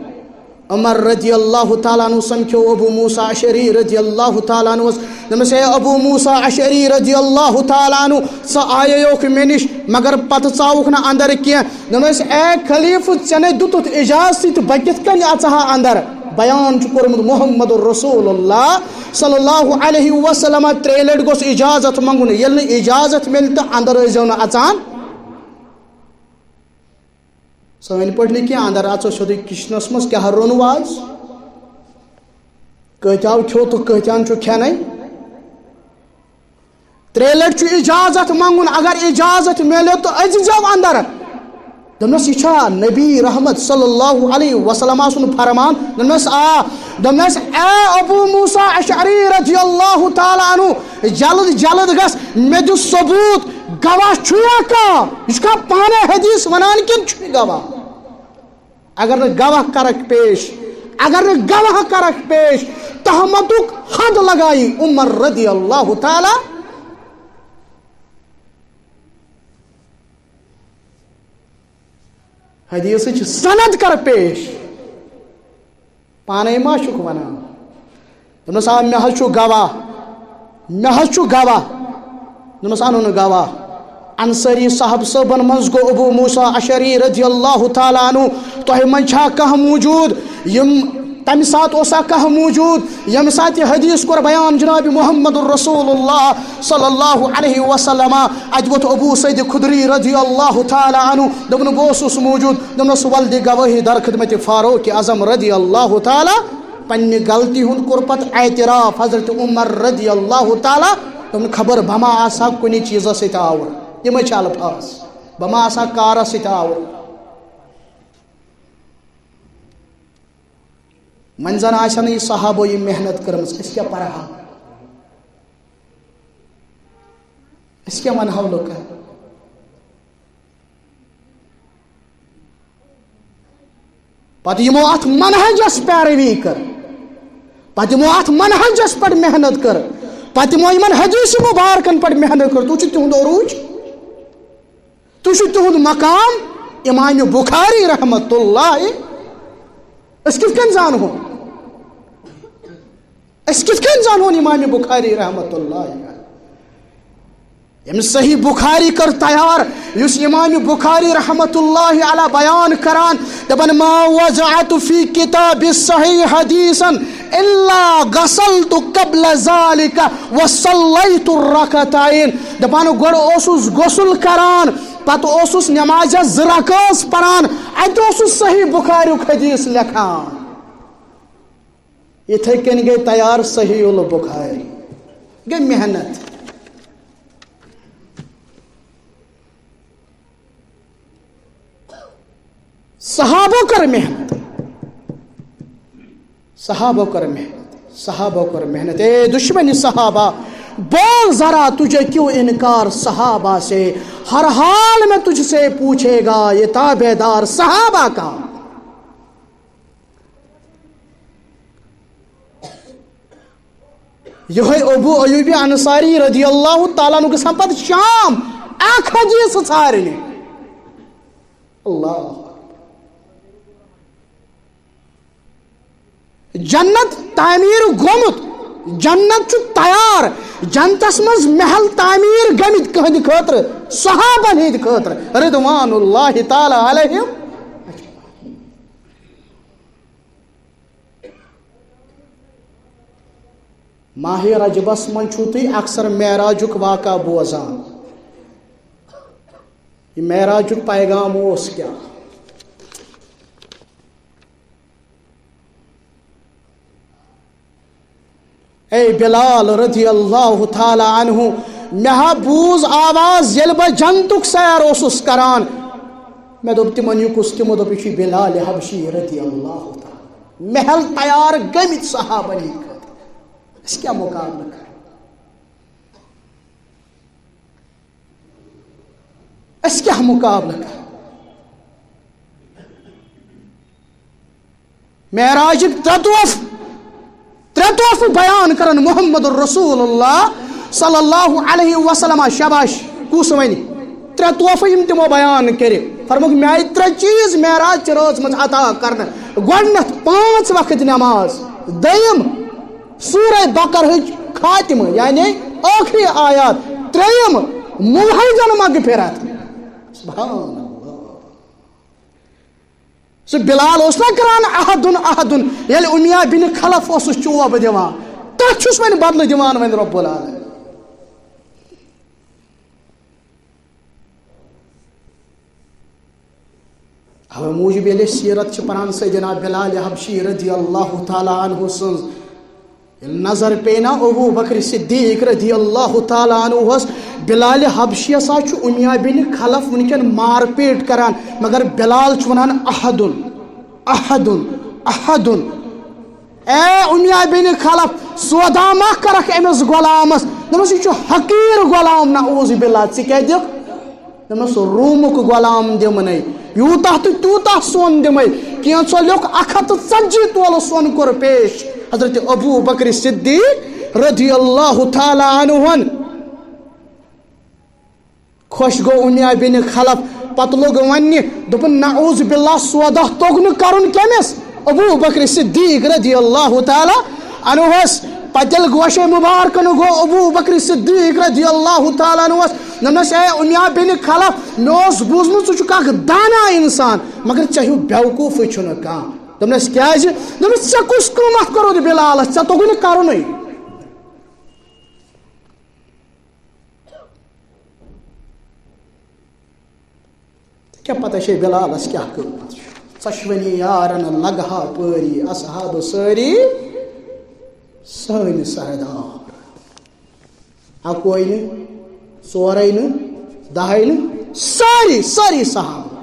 عمر رضی اللہ تعالیٰ عنہ سمکھیو ابو موسیٰ اشعری رضی اللہ تعالیٰ عنہس۔ دوٚپمس، "اے ابو موسیٰ اشعری رضی اللہ تعالیٰ عنہ، ژٕ آییوکھ مےٚ نِش، مگر پتہٕ ژاوُکھ نہٕ اندر کینٛہہ۔" دوٚپمس، "اے خلیفہٕ، ژےٚ نے دیُتُتھ اجازتٕے تہٕ بہٕ کِتھ کٔنۍ اژٕ ہا اندر؟" بیان چھُ کوٚرمُت محمد رسول اللہ صلی اللہ علیہ وسلم، ترٛیٚیہِ لٹہِ گوٚژھ اجازت منٛگُن، ییٚلہِ نہٕ اجازت میلہِ تہٕ اندر ٲسۍزیو نہٕ اژان۔ سٲنۍ پٲٹھۍ نہٕ کینٛہہ، اندر اژو سیوٚدُے کچنس منٛز، کیٛاہ روٚنوٕ آز؟ کۭتیٛاہ کھیوٚو تہٕ کۭتیٛاہن چھُ کھٮ۪نَے؟ ترٛیٚیہِ لٹہِ چھُ اجازت منٛگُن، اگر اجازت میلیو تہٕ أژۍزیو اندر۔ دوٚپنس، "یہِ چھا نبی رحمت صلی اللہ علیہ وسلم سُنٛد فرمان؟" دوٚپنس، "آ۔" دوٚپنس، "اے ابو موسیٰ اشعری رضی اللہ تعالیٰ عنہ، جلد جلد گژھ، مےٚ دِ ثبوت، گواہ چھُ یا کانٛہہ؟ یہِ چھُ کانٛہہ پانے حدیث ونان کِنہٕ چھُ یہِ گواہ؟" اگر نہٕ گواہ کرکھ پیش، اگر نہٕ گواہ کرکھ پیش، تہمتُک حد لگایی عمر رضی اللہ تعالیٰ۔ حدیثٕچ سند کر پیش۔ پانے ما چھُکھ ونان؟ دوٚپنس، "آ، مےٚ حظ چھُ گواہ، مےٚ حظ چھُ گواہ۔" دوٚپنس، "اَنُن گواہ۔" انصاری صاحب صٲبن منٛز گوٚو ابو موسیٰ اشعری رضی اللہ تعالیٰ عنہ۔ تۄہہِ منٛز چھا کانٛہہ موجود؟ یِم تمہِ ساتہٕ اوسا کانٛہہ موجود ییٚمہِ ساتہٕ یہِ حدیث کوٚر بیان جناب محمد رسول اللہ صلی اللہ علیہ وسلم؟ اتہِ ووٚتھ ابو سعید خدری رضی اللہ تعالیٰ عنہ، دوٚپُن، "بہٕ اوسُس موجود۔" دوٚپنس، "ولہٕ دِ گوٲہی در خدمت فاروق اعظم رضی اللہ تعالیٰ، پننہِ غلطی ہُنٛد کوٚر پتہٕ اعتراف حضرت عمر رضی اللہ تعالیٰ۔ دوٚپُن، خبر بہٕ ما آسہٕ ہا کُنہِ چیٖزس سۭتۍ آوُر؟" یِمے چھِ الفاظ، "بہٕ ما آسہٕ ہا کارس سۭتۍ آوُر؟" وۄنۍ زن آسہِ ہا نہٕ یہِ صحابو یہِ محنت کٔرمٕژ، أسۍ کیٛاہ پرہاو؟ أسۍ کیٛاہ ونہاو لُکن؟ پتہٕ یِمو اتھ منہجس پیروی کٔر، پتہٕ یِمو اتھ منہجس پٮ۪ٹھ محنت کٔر، پتہٕ یِمو یِمن حدیث مبارکن پٮ۪ٹھ محنت کٔر، تُہۍ چھِو تِہُنٛد عروج؟ تُہۍ چھِو تِہُنٛد مقام؟ امام بخاری رحمت اللہ، أسۍ کِتھ کٔنۍ زانہون؟ أسۍ کِتھ کٔنۍ زانہون امام بخاری رحمت اللہ؟ ییٚمۍ صحیح بخاری کٔر تیار، یُس امام بخاری رحمت اللہ علیہ بیان کران، دپان، "ما وضعت فی کتاب صحیح حدیثا الا غسلت قبل ذلك وصلیت الرکعتین"۔ دپان، گۄڈٕ اوسُس غسل کران، پتہٕ اوسُس نمازِ زٕ رکٲژ پران، اتہِ اوسُس صحیح بخاریُک حدیث لیکھان۔ یِتھے کٔنۍ گٔے تیار صحیح البخاری، گٔے محنت۔ صحابو کٔر محنت، صحابو کٔر محنت، صحابو کٔر محنت۔ اے دشمن صحابہ، بول ذرا تجھے کیوں انکار صحابہ سے، ہر حال میں تجھ سے پوچھے گا یہ تابعدار صحابہ کا۔ یِہوٚے ابو ایوب انصاری رضی اللہ تعالیٰ عنہ گژھان پتہٕ شام اکھ حدیث ژھارنہِ۔ اللہ اکبر۔ جنت تعمیٖر گوٚمُت، جنت چھُ تیار، جنتس منٛز محل تعمیٖر گٔمٕتۍ کٕہٕنٛدِ خٲطرٕ؟ صحابن ہٕنٛدِ خٲطرٕ رضوان اللہ تعالیٰ علیہم۔ ماہِ رجبس منٛز چھُو تُہۍ اکثر معراجُک واقعہ بوزان۔ یہِ معراجُک پیغام اوس کیٛاہ؟ اے بلال رضی اللہ تعالیٰ عنہ، مےٚ ہا بوٗز آواز ییٚلہِ بہٕ جنتُک سیر اوسُس کران۔ مےٚ دوٚپ تِمن، یہِ کُس؟ تِمو دوٚپ، یہِ چھُ بلال حبشی رضی اللہ تعالیٰ۔ محل تیار گٔمٕتۍ صحابن ہٕنٛدۍ خٲطرٕ۔ أسۍ کیٛاہ مُقابلہٕ کرو؟ أسۍ کیٛاہ مُقابلہٕ کرو؟ معراجٕکۍ ترٛےٚ تحفہٕ، ترٛےٚ تحفہٕ بیان کرن محمد رسول اللہ صلی اللہ علیہ وسلم۔ شاباش، کُس وَنہِ؟ ترٛےٚ تحفہٕ یِم تِمو بیان کٔرِ۔ فرمووُکھ، مےٚ آیہِ ترٛےٚ چیٖز معراج چہِ رٲژ منٛز عطا کرنہٕ۔ گۄڈٕنیتھ پانٛژھ وقت نماز، دوٚیِم سورہ بقرہٕچ خاتمہ، یعنی ٲخری آیات، ترٛیٚیِم مُلحدن مغفرت۔ سبحان اللہ۔ سُہ بلال اوس نہ کران، احدن احدن، ییٚلہِ اُمیہ بن خلف اوسُس چوب دِوان، تتھ چھُس وۄنۍ بدلہٕ دِوان وۄنۍ رب العالمین۔ اوے موٗجوٗب ییٚلہِ أسۍ سیرت چھِ پران سیدنا بلال حبشی رضی اللہ تعالیٰ عنہ سٕنٛز، ییٚلہِ نظر پیٚیہِ نا ابو بکر صدیق رضی اللہ تعالیٰ عنہ ہس، بلال حبشی ہسا چھُ اُمیہ بن خلف وٕنکیٚن مار پیٹ کران، مگر بلال چھُ ونان، احدن، احدن، احدن۔ اے اُمیہ بن خلف، سودا ما کرکھ أمِس غلامس؟ دوٚپمس، یہِ چھُ حقیٖر غلام، نعوذ باللہ، ژٕ کیٛاہ دِکھ؟ دوٚپمَس، روٗمُک غلام دِمہٕ نے، یوٗتاہ تہٕ تیوٗتاہ سۄن دِمَے۔ کینٛژھو لیوٚکھ اَکھ ہَتھ تہٕ ژَتجی تولہٕ سۄن کوٚر پیش۔ حضرت ابو بکر صدیق رضی اللہ تعالیٰ عنہن۔ خۄش گوٚو اُمیہ بن خلف، پتہٕ لوٚگ وَننہِ، دوٚپُن، نعوذ باللہ، سودا توٚگ نہٕ کَرُن کٔمِس؟ ابو بکر صدیق رضی اللہ تعالیٰ عنہس۔ پتہٕ ییٚلہِ گوشے مبارکن گوٚو ابو بکر صدیق رضی اللہ تعالیٰ عنہس، دوٚپنس، اے اُمیہ بن خلف، مےٚ اوس بوٗزمُت ژٕ چھُکھ اکھ دانا انسان، مگر ژےٚ ہیوٗ بیوقوٗفٕے چھُنہٕ کانٛہہ۔ دوٚپنس، کیازِ؟ دوٚپنس، ژےٚ کُس قۭمتھ کوٚرُتھ بلالس؟ ژےٚ توٚگُے نہٕ کرُنٕے۔ ژےٚ کیٛاہ پتہ چھے بلالس کیٛاہ قۭمتھ چھُ؟ ژۄشوٕنی یارن لگہٕ ہا پٲری، اصحاب سٲری سٲنۍ سردار۔ اکوے نہٕ، ژورے نہٕ، دہے نہٕ، سٲری، سٲری صحابہ۔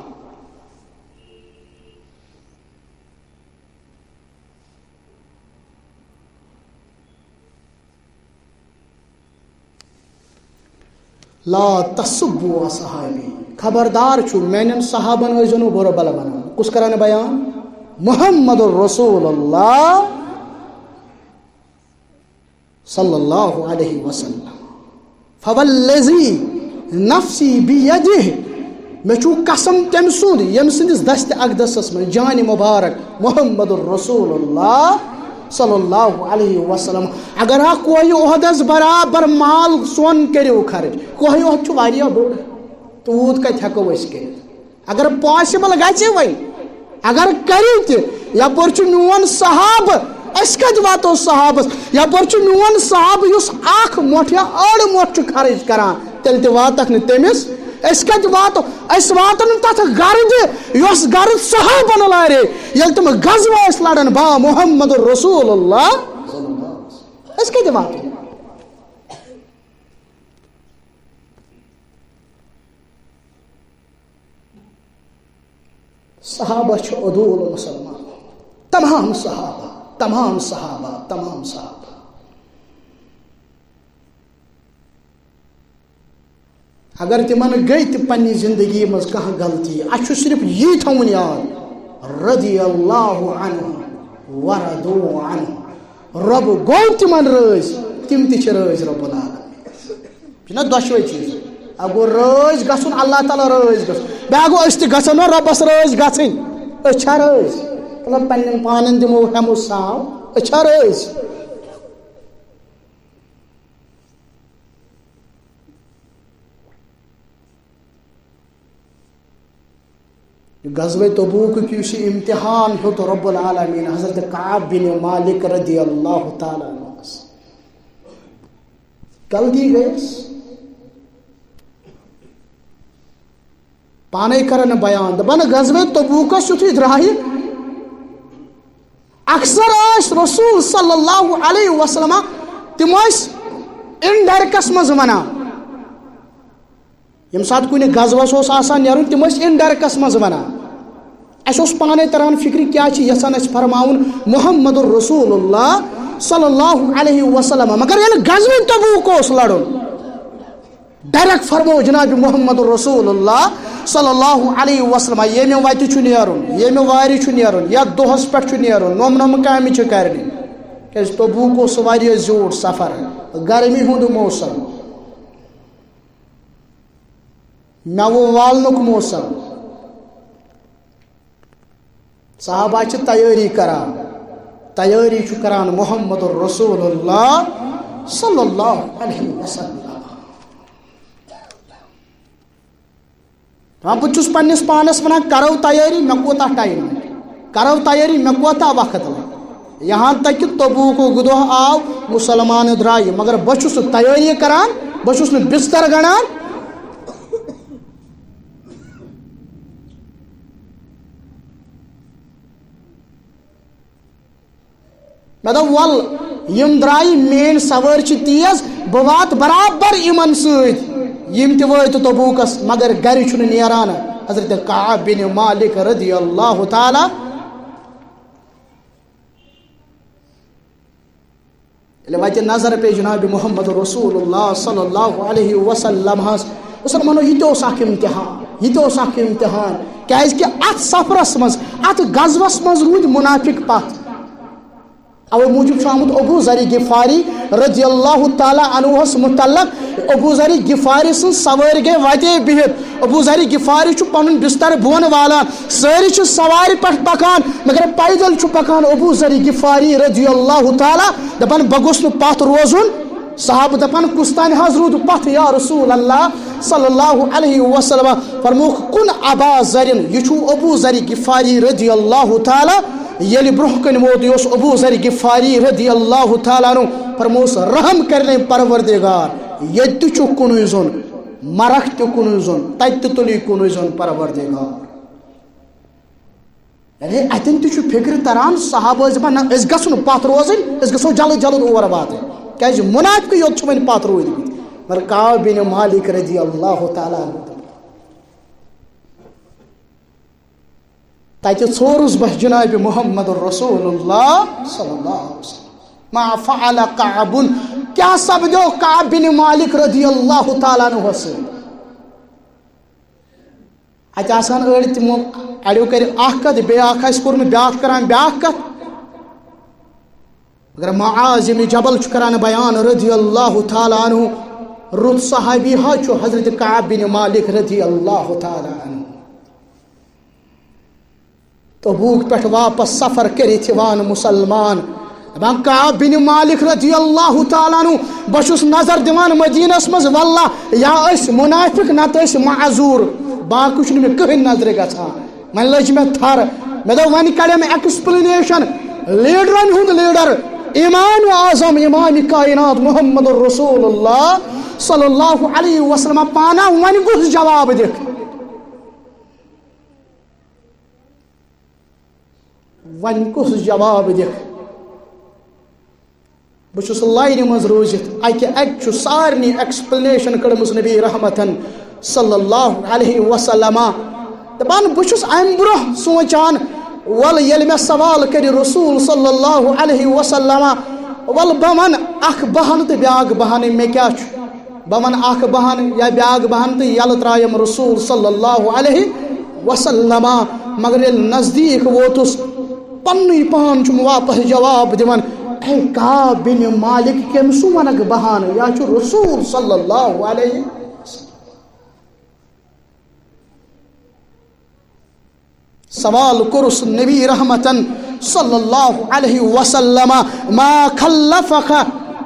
لا تسبوا اصحابی، خبردار چھُ، میانٮ۪ن صحابن ٲسۍزیو نہٕ بُرٕ بلہٕ ونان۔ کُس کران بیان؟ محمد رسول اللہ صلی اللہ علیہ وسلم۔ فوالذی نفسی بیدہ، مےٚ چھُ قسم تٔمۍ سُنٛد، ییٚمہِ سٕنٛدِس دستِ اقدسس منٛز جانِ مبارک محمد رسول اللہ صلی اللہ علیہ وسلم۔ اگر ہا کوہِ احدس برابر مال سۄن کٔرِو خرٕچ، کوہِ احد چھُ واریاہ بوٚڑ، تیوٗت کتہِ ہٮ۪کو أسۍ کٔرِتھ؟ اگر possible گژھِ وۄنۍ، اگر کٔرِو تہِ، یپٲرۍ چھُ میون صحابہٕ، أسۍ کتہِ واتو صحابس؟ یپٲرۍ چھُ میون صحابہٕ یُس اکھ مۄٹھ یا أڑ مۄٹھ چھُ خرٕچ کران، تیٚلہِ تہِ واتکھ نہٕ تٔمِس۔ أسۍ کتہِ واتو؟ أسۍ واتو نہٕ تتھ گرٕ تہِ یۄس گرٕ صحابن لارے، ییٚلہِ تِم غزوہ ٲسۍ لڑان با محمد رسول اللہ۔ أسۍ کتہِ واتو؟ صحابہ چھِ عدول مسلمان۔ تمام صحابہ، تمام صحابہ، تمام صحابہ۔ اگر تِمن گٔے تہِ پننہِ زندگی منٛز کانٛہہ غلطی، اسہِ چھُ صرف یی تھاوُن یاد، رضی اللہ عنہ ورضوا عنہ، رۄب گوٚو تِمن رٲضۍ، تِم تہِ چھِ رٲضۍ رب العالمین۔ چھُنہ دۄشوے چیٖز؟ اکھ گوٚو رٲضۍ گژھُن، اللہ تعالیٰ رٲضۍ گژھُن، بیٛاکھ گوٚو أسۍ تہِ گژھو نہ رۄبس رٲضۍ گژھٕنۍ۔ أسۍ چھا رٲضۍ؟ مطلب پننٮ۪ن پانن دِمو ہٮ۪مو ساو، أسۍ چھا رٲضۍ؟ یہِ غزوہ تبوکُک یُس یہِ امتحان ہیوٚت رب العالمین حضرت کعب بن مالک رضی اللہ تعالیٰ عنہس، غلطی گٔیَس۔ پانے کرن بیان، دپان غزوہ تبوکس یُتھُے درٛایہِ، اکثر ٲسۍ رسول صلی اللہ علیہ وسلم، تِم ٲسۍ انڈائریکٹس منٛز ونان۔ ییٚمہِ ساتہٕ کُنہِ غزوس اوس آسان نیرُن، تِم ٲسۍ انڈائریکٹس منٛز ونان۔ اَسہِ اوس پانے تران فکرِ کیٛاہ چھِ یژھان اَسہِ فرماوُن محمد رسول اللہ صلی اللہ علیہ وسلم۔ مگر ییٚلہِ غزوہ تبوک اوس لڑُن، ڈائریکٹ فرموو جناب محمد رسول اللہ صلی اللہ علیہ وسلم، ییٚمہِ وتہِ چھُ نیرُن، ییٚمہِ وارِ چھُ نیرُن، یتھ دۄہس پٮ۪ٹھ چھُ نیرُن، نۄم نۄم کامہِ چھِ کرنہِ۔ کیازِ تبوک اوس واریاہ زیوٗٹھ سفر، گرمی ہُنٛد موسم، میوٕ والنُک موسم۔ صحابہ چھِ تیٲری کران، تیٲری چھُ کران محمد رسول اللہ صلی اللہ علیہ وسلم۔ ہاں، بہٕ چھُس پننِس پانس ونان، کرو تیٲری، مےٚ کوٗتاہ ٹایم لگہِ؟ کرو تیٲری، مےٚ کوٗتاہ وقت لگہِ؟ یہاں تک کہ تبوکُک دۄہ آو، مسلمان درٛایہِ، مگر بہٕ چھُس نہٕ تیٲری کران، بہٕ چھُس نہٕ بستر گنڈان۔ مےٚ دوٚپ، وَل، یِم درٛایہِ، میٛٲنۍ سوٲرۍ چھِ تیز، بہٕ واتہٕ برابر یِمن سۭتۍ۔ یِم تہِ وٲتۍ تبوکس، مگر گرِ چھُنہٕ نیران۔ حضرت کعب بن مالک رضی اللہ تعالیٰ، ییٚلہِ وَتہِ نظر پیٚیہِ جناب محمد رسول اللہ صلی اللہ علیہ وسلم ہس، مسلمانو، یہِ تہِ اوس اکھ امتحان، یہِ تہِ اوس اکھ امتحان۔ کیازِ کہِ اتھ سفرس منٛز، اتھ غزوس منٛز روٗدۍ منافق پتھ۔ اوے موٗجوٗب چھُ آمُت ابو ذر غفاری رضی اللہ تعالیٰ عنہس متعلق، ابو ذر غفاری سٕنٛز سوٲرۍ گٔے وتے بِہِتھ۔ ابو ذر غفاری چھُ پنُن بستر بۄن والان، سٲری چھِ سوارِ پٮ۪ٹھ پکان، مگر پیدل چھُ پکان ابو ذر غفاری رضی اللہ تعالیٰ، دپان، بہٕ گوٚژھ نہٕ پتھ روزُن۔ صحابہٕ دپان، کُس تانۍ حض روٗد پتھ یا رسول اللہ صلی اللہ علیہ وسلم؟ فرمووُکھ، کُن ابا ذرن، یہِ چھُ ابو ذر غفاری رضی اللہ تعالیٰ۔ ییٚلہِ برونٛہہ کنہِ ووت، یہِ اوس ابو ذر غفاری رضی اللہ تعالیٰ عنہ، فرمووُس، رحم کرنے پروردگار، ییٚتہِ تہِ چھُ کُنُے زوٚن، مرکھ تہِ کُنُے زوٚن، تتہِ تہِ تُلی کُنُے زوٚن پروردگار۔ یعنی اتٮ۪ن تہِ چھُ فکرِ تران، صحابہٕ ٲسۍ دپان، نہ، أسۍ گژھو نہٕ پتھ روزٕنۍ، أسۍ گژھو جلد جلد اور واتٕنۍ، کیازِ منافقٕے یوت چھِ وۄنۍ پتھ روٗدمٕتۍ۔ مگر کعب بن مالک رضی اللہ تعالیٰ عنہ، تتہِ ژھورُس بہٕ جناب محمد رسول اللہ صلی اللہ علیہ وسلم۔ ما فعل کعب، کیٛاہ سپدیو کعب بن مالک رضی اللہ تعالیٰ عنہ سۭتۍ؟ اتہِ آسان أڑۍ، تِمو اڑیو کرِ اکھ کتھ، بیٚیہِ اکھ آسہِ کوٚرمُت بیٛاکھ کران بیٛاکھ کتھ۔ مگر معاذ ابن جبل چھُ کران بیان رضی اللہ تعالیٰ عنہ، رُت صحابی ہا چھُ حضرت کعب بن مالک رضی اللہ تعالیٰ عنہ۔ تبوک پٮ۪ٹھ واپس سفر کٔرِتھ یِوان مسلمان، دپان، کعب بن مالک رضی اللہ تعالیٰ عنہ، بہٕ چھُس نظر دِوان مدینس منٛز، واللہ یا ٲسۍ منافق نتہٕ ٲسۍ معذور، باقٕے چھُنہٕ مےٚ کٕہٕنۍ نظرِ گژھان۔ وۄنۍ لٔج مےٚ تھر، مےٚ دوٚپ، وۄنۍ کڑٮ۪م explanation لیڈرن ہُنٛد لیڈر، امام اعظم، امام کائنات محمد رسول اللہ صلی اللہ علیہ وسلم پانہ، وۄنۍ کُس جواب دِکھ؟ وۄنۍ کُس جواب دِکھ؟ بہٕ چھُس لاینہِ منٛز روٗزِتھ، اَکہِ اَکہِ چھُ سارنٕے explanation کٔرمٕژ نبی رحمتن صلی اللہ علیہ وسلم۔ دَپان، بہٕ چھُس اَمہِ برٛونٛہہ سونٛچان، وَلہٕ ییٚلہِ مےٚ سوال کَرِ رسول صلی اللہ علیہ وسلم، وَلہٕ بہٕ وَنہٕ اَکھ بہانہٕ تہٕ بیٛاکھ بہانہٕ، مےٚ کیٛاہ چھُ؟ بہٕ وَنہٕ اَکھ بہانہٕ یا بیٛاکھ بہانہٕ تہٕ یَلہٕ ترٛایم رسول صلی اللہ علیہ وسلم۔ مگر ییٚلہِ نزدیٖک ووتُس، پننُے پان چھُم واپس جواب دِوان، اے کعب بن مالک، کٔمۍ سُنٛد وَنکھ بہانہٕ؟ یا چھُ رسول صلی اللہ علیہ وسلم۔ سوال کوٚرُس نبی رحمتن صلی اللہ علیہ وسلم، ما خلفک،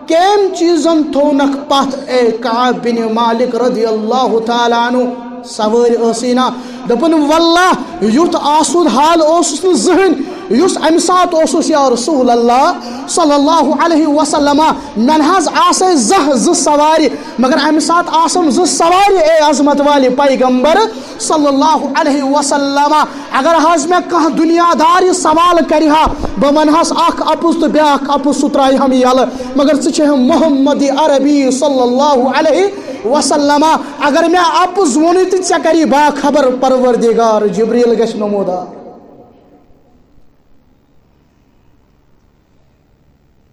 کٔمۍ چیٖزن تھوونکھ پتھ اے کعب بن مالک رضی اللہ تعالیٰ عنہ؟ سوٲرۍ ٲسٕے نا۔ دوٚپُن، واللہ، یُتھ آسُن حال اوسُس نہٕ زٕہٕنۍ، یُس امہِ ساتہٕ اوسُس، یا رسول اللہ صلی اللہ علیہ وسلم، مےٚ نہ حظ آسے زانٛہہ زٕ سوارِ، مگر امہِ ساتہٕ آسم زٕ سوارِ، اے عظمت والہِ پیغمبر صلی اللہ علیہ وسلم۔ اگر حظ مےٚ کانٛہہ دُنیا دار یہِ سوال کرِ ہا، بہٕ ونہٕ ہس اکھ اپُز تہٕ بیاکھ اپُز، سُہ ترٛایہِ ہم یلہٕ، مگر ژٕ چھے ہم محمد عربی صلی اللہ علیہ وسلم۔ اگر مےٚ اپُز ووٚنُے تہٕ ژےٚ کری باخبر پروردگار، جبریل گژھِ نمودار۔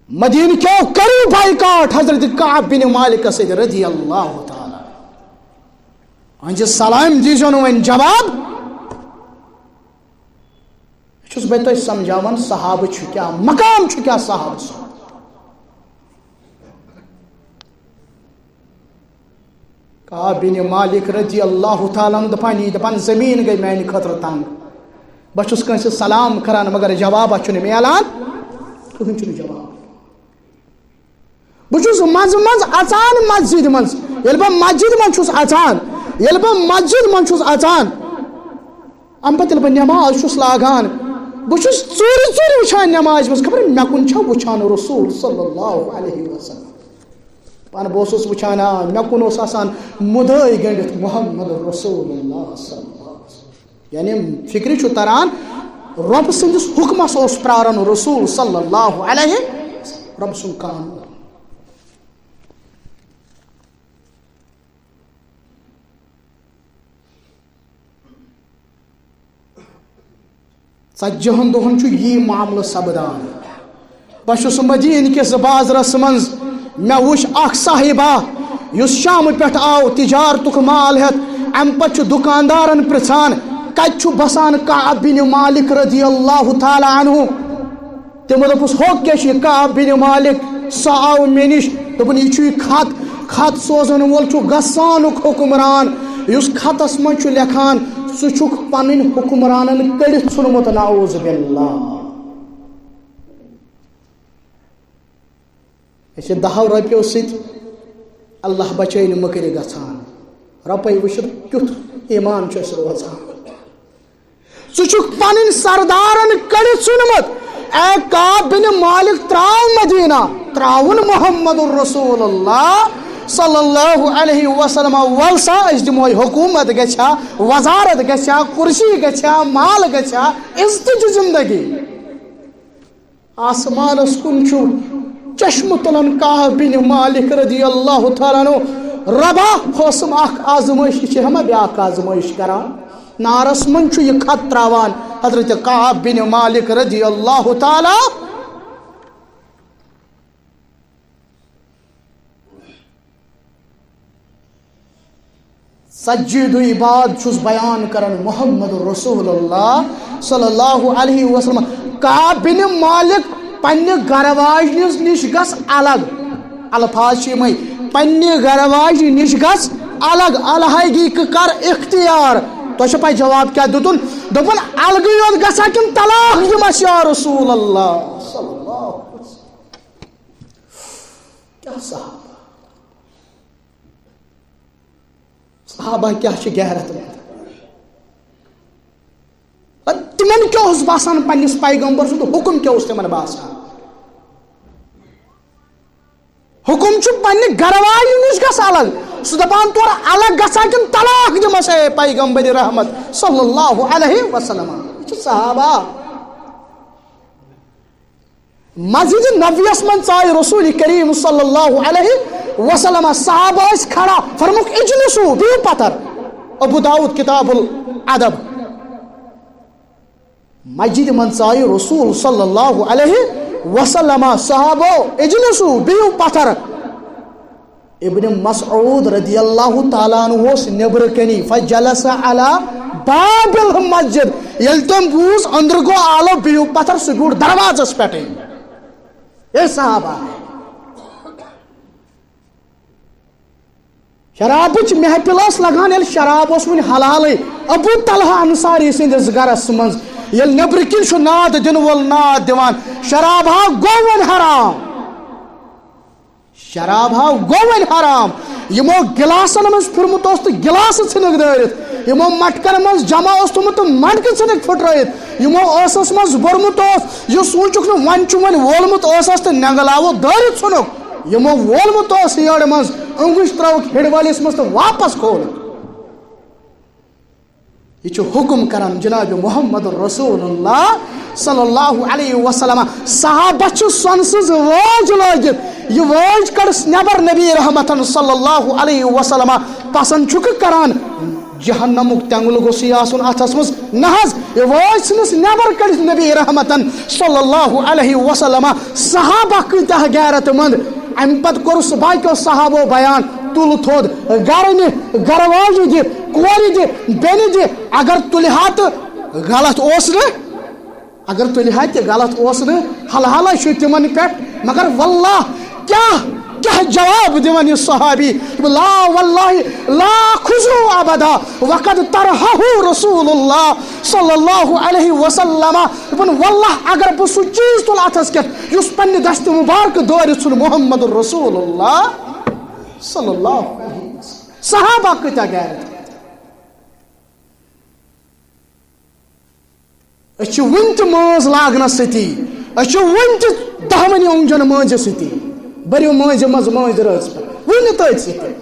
مدینہ کیو کٔرِو بایکاٹ حضرت کعب بن مالکس سۭتۍ رضی اللہ تعالیٰ۔ وۄنۍ چھِ سلام دیٖزیو نہٕ وۄنۍ جواب۔ چھُس بہٕ تۄہہِ سمجھاوان صحابہٕ چھُ کیٛاہ، مقام چھُ کیٛاہ صحابہٕ سُنٛد۔ کعب بن مالک رضی اللہ تعالیٰ عنہ دپان، یہِ دپان، زمین گٔے میانہِ خٲطرٕ تنگ۔ بہٕ چھُس کٲنٛسہِ سلام کران، مگر جوابا چھُنہٕ میلان، کٕہٕنۍ چھُنہٕ جواب۔ بہٕ چھُس منٛزٕ منٛزٕ اژان مسجد منٛز، ییٚلہِ بہٕ مسجد منٛز چھُس اژان، ییٚلہِ بہٕ مسجد منٛز چھُس اژان، اَمہِ پتہٕ ییٚلہِ بہٕ نٮ۪ماز چھُس لاگان، بہٕ چھُس ژوٗرِ ژوٗرِ وٕچھان نٮ۪مازِ منٛز، خبر مےٚ کُن چھا وٕچھان رسول صلی اللہ علیہ وسلم۔ پانہٕ بہٕ اوسُس وٕچھان، آ، مےٚ کُن اوس آسان مُدعٲے گٔنٛڈِتھ محمد رسول اللہ صلی اللہ علیہ وسلم۔ یعنی فکرِ چھُ تران، رۄب سٕنٛدِس حُکمس اوس پراران رسول صلی اللہ علیہ وسلم، رۄب سُنٛد قانون۔ ژتجی ہن دۄہن چھُ یی معاملہٕ سپدان۔ بہٕ چھُس مدیٖنہٕ کِس بازرس منٛز، مےٚ وُچھ اکھ صاحبہ یُس شامہٕ پٮ۪ٹھ آو تجارتُک مال ہٮ۪تھ۔ امہِ پتہٕ چھُ دُکاندارن پرژھان، کتہِ چھُ بسان کعب بن مالک رضی اللہ تعالیٰ عنہ؟ تِمو دوٚپُس، ہُہ کیٛاہ چھُ یہِ کعب بن مالک؟ سُہ آو مےٚ نِش، دوٚپُن، یہِ چھُ یہِ خط، خط سوزن وول چھُ غسانُک حُکمران، یُس خطس منٛز چھُ لیکھان، ژٕ چھُکھ پنٕنۍ حُکمرانن کٔڑِتھ ژھُنمُت، نعوذ باللہ۔ أسۍ چھِ دَہو رۄپیو سۭتۍ اللہ بچٲیِن مٔکرِ گژھان۔ رۄپَے وٕچھِتھ کیُتھ ایمان چھُ اَسہِ روزان۔ ژٕ چھُکھ پنٕنۍ سردارن کٔڑِتھ ژھُنمُت۔ اے کعب بن مالک، تراو مدینہ، تراوُن محمد رسول اللہ صلی اللہ علیہ وسلم۔ وَل سا، أسۍ دِمہوے حکوٗمت گژھِ ہا، وزارت گژھِ ہا، کُرسی گژھِ ہا، مال گژھِ ہا، عزتٕچ زندگی۔ آسمانس کُن چھُ چشمہٕ تُلان کعب بن مالک رضی اللہ تعالیٰ عنہ۔ رۄبا، ہُہ اوسُم اکھ آزمٲیش، یہِ چھِ ہما بیاکھ آزمٲیش کران۔ نارس منٛز چھُ یہِ خط تراوان حضرت کعب بن مالک رضی اللہ تعالیٰ۔ ژتجی دُہۍ بعد چھُس بیان کران محمد رسول اللہ صلی اللہ علیہ وسلم۔ کعب بن مالک، پننہِ گرٕ واجنِس نِش گژھ الگ۔ الفاظ چھِ یِمے، پننہِ گرٕ واجنہِ نِش گژھ الگ، الحیگی کر اختیار۔ تۄہہِ چھو پاے جواب کیٛاہ دیُتُن؟ دوٚپُن، الگٕے یوت گژھا کِنہٕ طلاق دِمس یا رسول اللہ؟ صلی اللہ علیہ وسلم۔ کیٛاہ صحابہ؟ صحابہ کیٛاہ چھِ غیرت مند؟ تِمن کیٛاہ اوس باسان پننِس پیغمبر سُنٛد حُکم کیٛاہ اوس تِمن باسان؟ حُکم چھُ پننہِ گرٕ واجنہِ نِش گژھ الگ۔ سُہ دپان تورٕ الگ گژھا کِنہٕ طلاق دِمس اے پیغمبر رحمت صلی اللہ علیہ وسلم؟ یہِ چھِ صحابہ۔ مسجد نبویس منٛز ژایہِ رسول کریم صلی اللہ علیہ وسلم، صحابہ ٲسۍ کھڑا، فرمووُکھ، اجلسو، بِہِو پتھر۔ ابو داؤد کتاب الادب۔ مسجد منٛز ژایہِ رسول صلی اللہ علیہ وسلم، صحابو، اجلسو، بِہِو پتھر۔ ابن مسعود رضی اللہ تعالیٰ عنہ اوس نیبرٕ کنی، فجلس علی باب المسجد۔ ییٚلہِ تٔمۍ بوٗز، أنٛدرٕ گوٚو آلو، بِہِو پتھر، سُہ بیوٗٹھ دروازس پٮ۪ٹھٕے۔ اے صحابہ، شرابٕچ محفل ٲس لگان، ییٚلہِ شراب اوس وُنہِ حلالٕے، ابو طلحہ انصاری سٕنٛدِس گرس منٛز ییٚلہِ نیبرٕ کِنۍ چھُ ناد دِنہٕ وول ناد دِوان، شراب ہا گوٚو وۄنۍ حرام۔ شراب ہا گوٚو وۄنۍ حرام۔ یِمو گِلاسن منٛز پھِرمُت اوس تہٕ گِلاسہٕ ژھٕنِکھ دٲرِتھ، یِمو مٹکن منٛز جمع اوس تھوٚمُت تہٕ مٹکہٕ ژھٕنِکھ پھٕٹرٲیِتھ، یِمو ٲسس منٛز بوٚرمُت اوس، یہِ سوٗنٛچُکھ نہٕ وۄنۍ چھُ وۄنۍ وولمُت ٲسس تہٕ نٮ۪نٛگہٕ لاوو دٲرِتھ ژھُنُکھ، یِمو وولمُت اوس یٔڑ منٛز، أنٛگُج ترٲوٕکھ ہِڑوَلِس منٛز تہٕ واپس کھولُکھ۔ یہِ چھُ حُکُم کران جناب محمد رسول اللہ صلی اللہ علیہ وسلم۔ صحابہ چھِ سۄنہٕ سٕنٛز وٲج لٲگِتھ، یہِ وٲج کٔڑٕس نٮ۪بر نبی رحمتن صلی اللہ علیہ وسلم۔ پسند چھُکھٕ کران؟ جہنمُک تٮ۪نٛگُل گوٚژھُے آسُن اتھس منٛز؟ نہ حظ، یہِ وٲج ژھٕنٕس نٮ۪بر کٔڑِتھ نبی رحمتن صلی اللہ علیہ وسلم۔ صحابہ کۭتیاہ غیرت مند۔ امہِ پتہٕ کوٚرُس باقیو صحابو بیان، تُل تھوٚد، گرٕ نہِ، گرٕ واجہِ دِ، کورِ دِ، بیٚنہِ دِ، اگر تُلہِ ہا تہٕ غلط اوس نہٕ، اگر تُلہِ ہا تہِ غلط اوس نہٕ، حل حلے چھُ تِمن پٮ۪ٹھ، مگر واللہ کیٛاہ، کیٛاہ جواب دِوان یہِ صحابی؟ لا واللہ لا خزو ابدا وقد طرحہ رسول اللہ صلی اللہ علیہ وسلم۔ دوٚپُن، واللہ اگر بہٕ سُہ چیٖز تُلہٕ اَتھس کٮ۪تھ یُس پننہِ دستہِ مبارکہٕ دٲرِتھ ژھُن محمد رسول اللہ صلی اللہ علیہ وسلم۔ صحابہ کۭتیٛاہ غیرت۔ أسۍ چھِ وُنہِ تہِ مٲنٛز لاگنس سۭتی، أسۍ چھِ وُنہِ تہِ دہوٕنی اونٛگجن مٲنٛزِ سۭتی، بٔرِو مٲنٛزِ منٛز مٲنٛزِ رٲژ پٮ۪ٹھ، وُنہِ تٔتھۍ سۭتۍ۔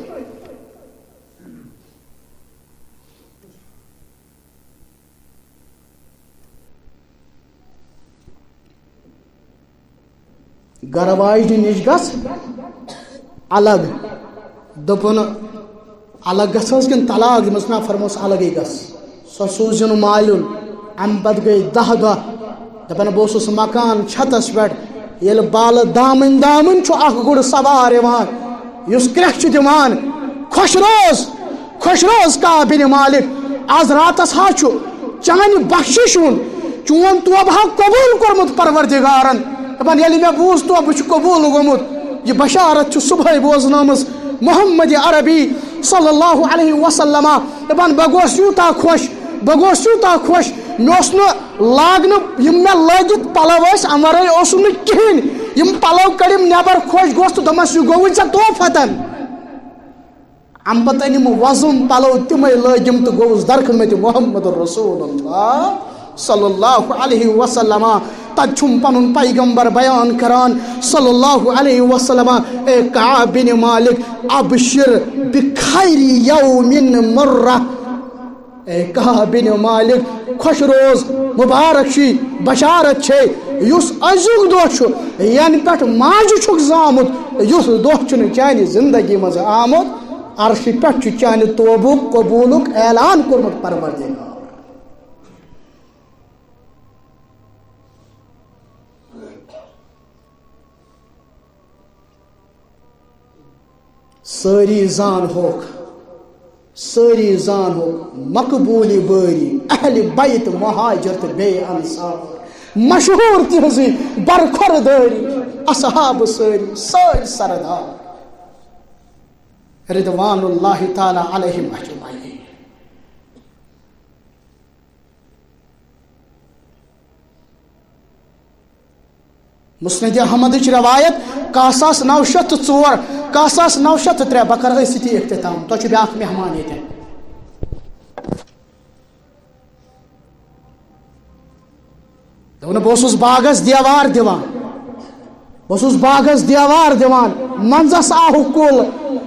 گرٕ واجنہِ نِش گژھ الگ۔ دوٚپُن، الگ گژھ حظ کِنہٕ طلاق دِمس؟ نہ، فرموس الگٕے گژھ۔ سۄ سوٗزِن مالیُن۔ اَمہِ پتہٕ گٔے دَہ دۄہ۔ دَپان، بہٕ اوسُس مکان چھتس پٮ۪ٹھ، ییٚلہِ بالہٕ دامٕنۍ دامٕنۍ چھُ اکھ گُر سوار یِوان، یُس کرٛٮ۪کھ چھُ دِوان، خۄش روز۔ خۄش روز کعب بن مالک، از راتس ہا چھُ چانہِ بخشش ہُنٛد، چون توبہٕ ہا قبول کوٚرمُت پروردگارن۔ دپان، ییٚلہِ مےٚ بوٗز توبہٕ چھُ قبول گوٚمُت، یہِ بشارت چھُ صبحٲے بوزنٲمٕژ محمد عربی صلی اللہ علیہ وسلم۔ دپان، بہٕ گوس یوٗتاہ خۄش، بہٕ گوس یوٗتاہ خۄش، مےٚ اوس نہٕ لاگنہٕ، یِم مےٚ لٲگِتھ پلو ٲسۍ، امہِ ورٲے اوسُم نہٕ کِہیٖنۍ۔ یِم پلو کٔڑِم نٮ۪بر، خۄش گوٚوس تہٕ دوٚپمس، یہِ گوٚوُے ژےٚ تحفتن۔ اَمہِ پتہٕ أنِم وۄزُم پلو، تِمے لٲگِم تہٕ گوٚوُس درخدمت محمد رسول اللہ صلی اللہ علیہ وسلم۔ تتہِ چھُم پنُن پیغمبر بیان کران صلی اللہ علیہ وسلم، اے کعب بن مالک، ابشر بخیر یوم مرہ۔ اے کعب بن مالک، خۄش روز، مبارک چھی، بشارت چھے، یُس أزیُک دۄہ چھُ، ینہٕ پٮ۪ٹھ ماجہِ چھُکھ زامُت، یُس دۄہ چھُنہٕ چانہِ زندگی منٛز آمُت۔ عرشہِ پٮ۪ٹھ چھُ چانہِ توبُک قبوٗلُک اعلان کوٚرمُت پروردگار۔ سٲری زانہوکھ، سٲری زانہوکھ مقبوٗلی بٲری، اہلِ بیت مہاجر تہٕ بیٚیہِ انصار، مشہوٗر تِہنٛزٕے برخوردٲری، اصحاب سٲری، سٲنۍ سردار رضوان اللہ تعالیٰ علیہم اجمعین۔ مسند احمدٕچ روایت، کاہ ساس نو شیٚتھ تہٕ ژور، کاہ ساس نو شیٚتھ تہٕ ترٛےٚ۔ بہٕ کرٕ أتھۍ سۭتی اختتام، تۄہہِ چھُ بیٛاکھ مہمان ییٚتٮ۪ن۔ دوٚپُن، بہٕ اوسُس باغس دیوار دِوان، بہٕ اوسُس باغس دیوار دِوان، منٛزس آوُکھ کُل۔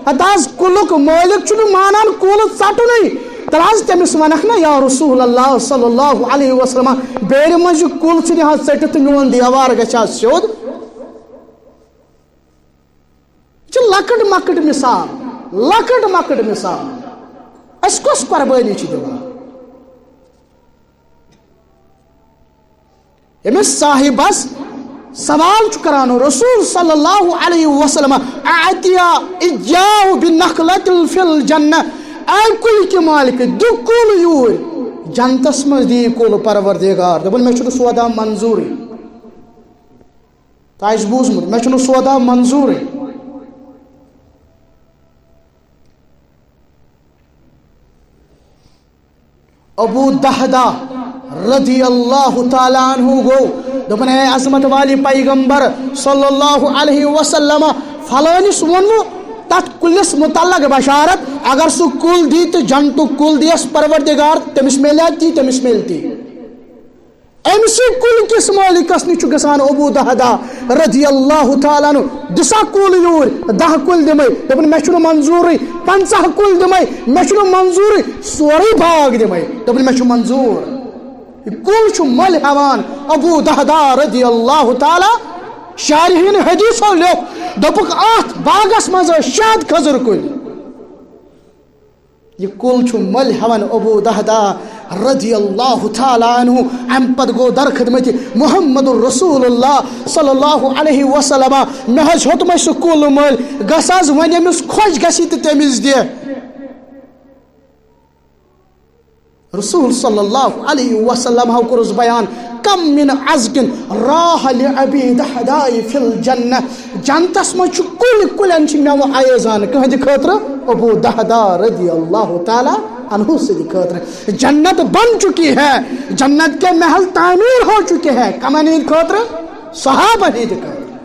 ہتہٕ حظ، کُلُک مٲلِک چھُنہٕ مانان کُل ژٹُنٕے۔ تیٚلہِ حظ تٔمِس ونکھ نا، یا رسول اللہ صلی اللہ علیہ وسلم، بیرِ منٛز یہِ کُل ژھٕنہِ حظ ژٔٹِتھ تہٕ میون دیوار گژھِ حظ سیوٚد۔ یہِ چھِ لۄکٕٹ مۄکٕٹ مثال، لۄکٕٹ مۄکٕٹ مثال۔ أسۍ کۄس قۄربٲنی چھِ دِوان؟ ییٚمِس صاحبس سوال چھُ کران رسول صلی اللہ علیہ وسلم، "اعطیا اجاو بنخلۃ فی الجنہ"، اے کُلۍ کہِ مالکہٕ، دِ کُل یوٗرۍ، جنتس منٛز دِ یہِ کُل پروردگار۔ دوٚپُن، مےٚ چھُنہٕ سودا منظوٗرٕے۔ تۄہہِ آسہِ بوٗزمُت، مےٚ چھُنہٕ سودا منظوٗرٕے۔ ابو دہدہ رضی اللہ تعالیٰ عنہ گوٚو، دوٚپُن، اے عظمت والے پیغمبر صلی اللہ علیہ وسلم، فلٲنِس ووٚنوٕ، اتھ کُلِس متعلق بشارت، اگر سُہ کُل دی تہٕ جنتُک کُل دیس پروردگار، تٔمِس میلہِ تی، تٔمِس میلہِ تی۔ أمۍ سٕے کُلۍ کِس مٲلِکس نِش چھُ گژھان ابو دہدا رضی اللہ تعالیٰ عنہ، دِسا کُل یوٗرۍ، دَہ کُلۍ دِمے، دوٚپُن، مےٚ چھُنہٕ منظوٗرٕے، پنٛژاہ کُلۍ دِمے، مےٚ چھُنہٕ منظوٗرٕے، سورُے باغ دِمے، دوٚپُن، مےٚ چھُ منظوٗر۔ یہِ کُل چھُ مٔلۍ ہٮ۪وان ابو دہدا رضی اللہ تعالیٰ۔ شارحین حدیثو لیوٚکھ، دوٚپُکھ، اتھ باغس منٛز ٲسۍ شاید کھٔزٕر کُلۍ۔ یہِ کُل چھُ مٔلۍ ہٮ۪وان ابو دہدا رضی اللہ تعالیٰ عنہ۔ امہِ پتہٕ گوٚو در خدمت محمد رسول اللہ صلی اللہ علیہ وسلم۔ مےٚ حظ ہیوٚتمَے سُہ کُل مٔلۍ، گژھ حظ وۄنۍ ییٚمِس خۄش گژھِ تہٕ تٔمِس دِ۔ رسول صلی اللہ علیہ وسلم ہو کوٚرُس بیان، کم من عزق راح لابی دہدائی فی الجنہ۔ جنتس منٛز چھُ کُلۍ کُلٮ۪ن چھِ مٮ۪وٕ ایزان، کٕہٕنٛدِ خٲطرٕ؟ ابو دہدا رضی اللہ تعالیٰ عنہ سٕنٛدِ خٲطرٕ۔ جنت بن چکی ہے، جنت کے محل تعمیر ہو چکے ہیں، کمن ہٕنٛدِ خٲطرٕ؟ صحابن ہٕنٛدِ خٲطرٕ۔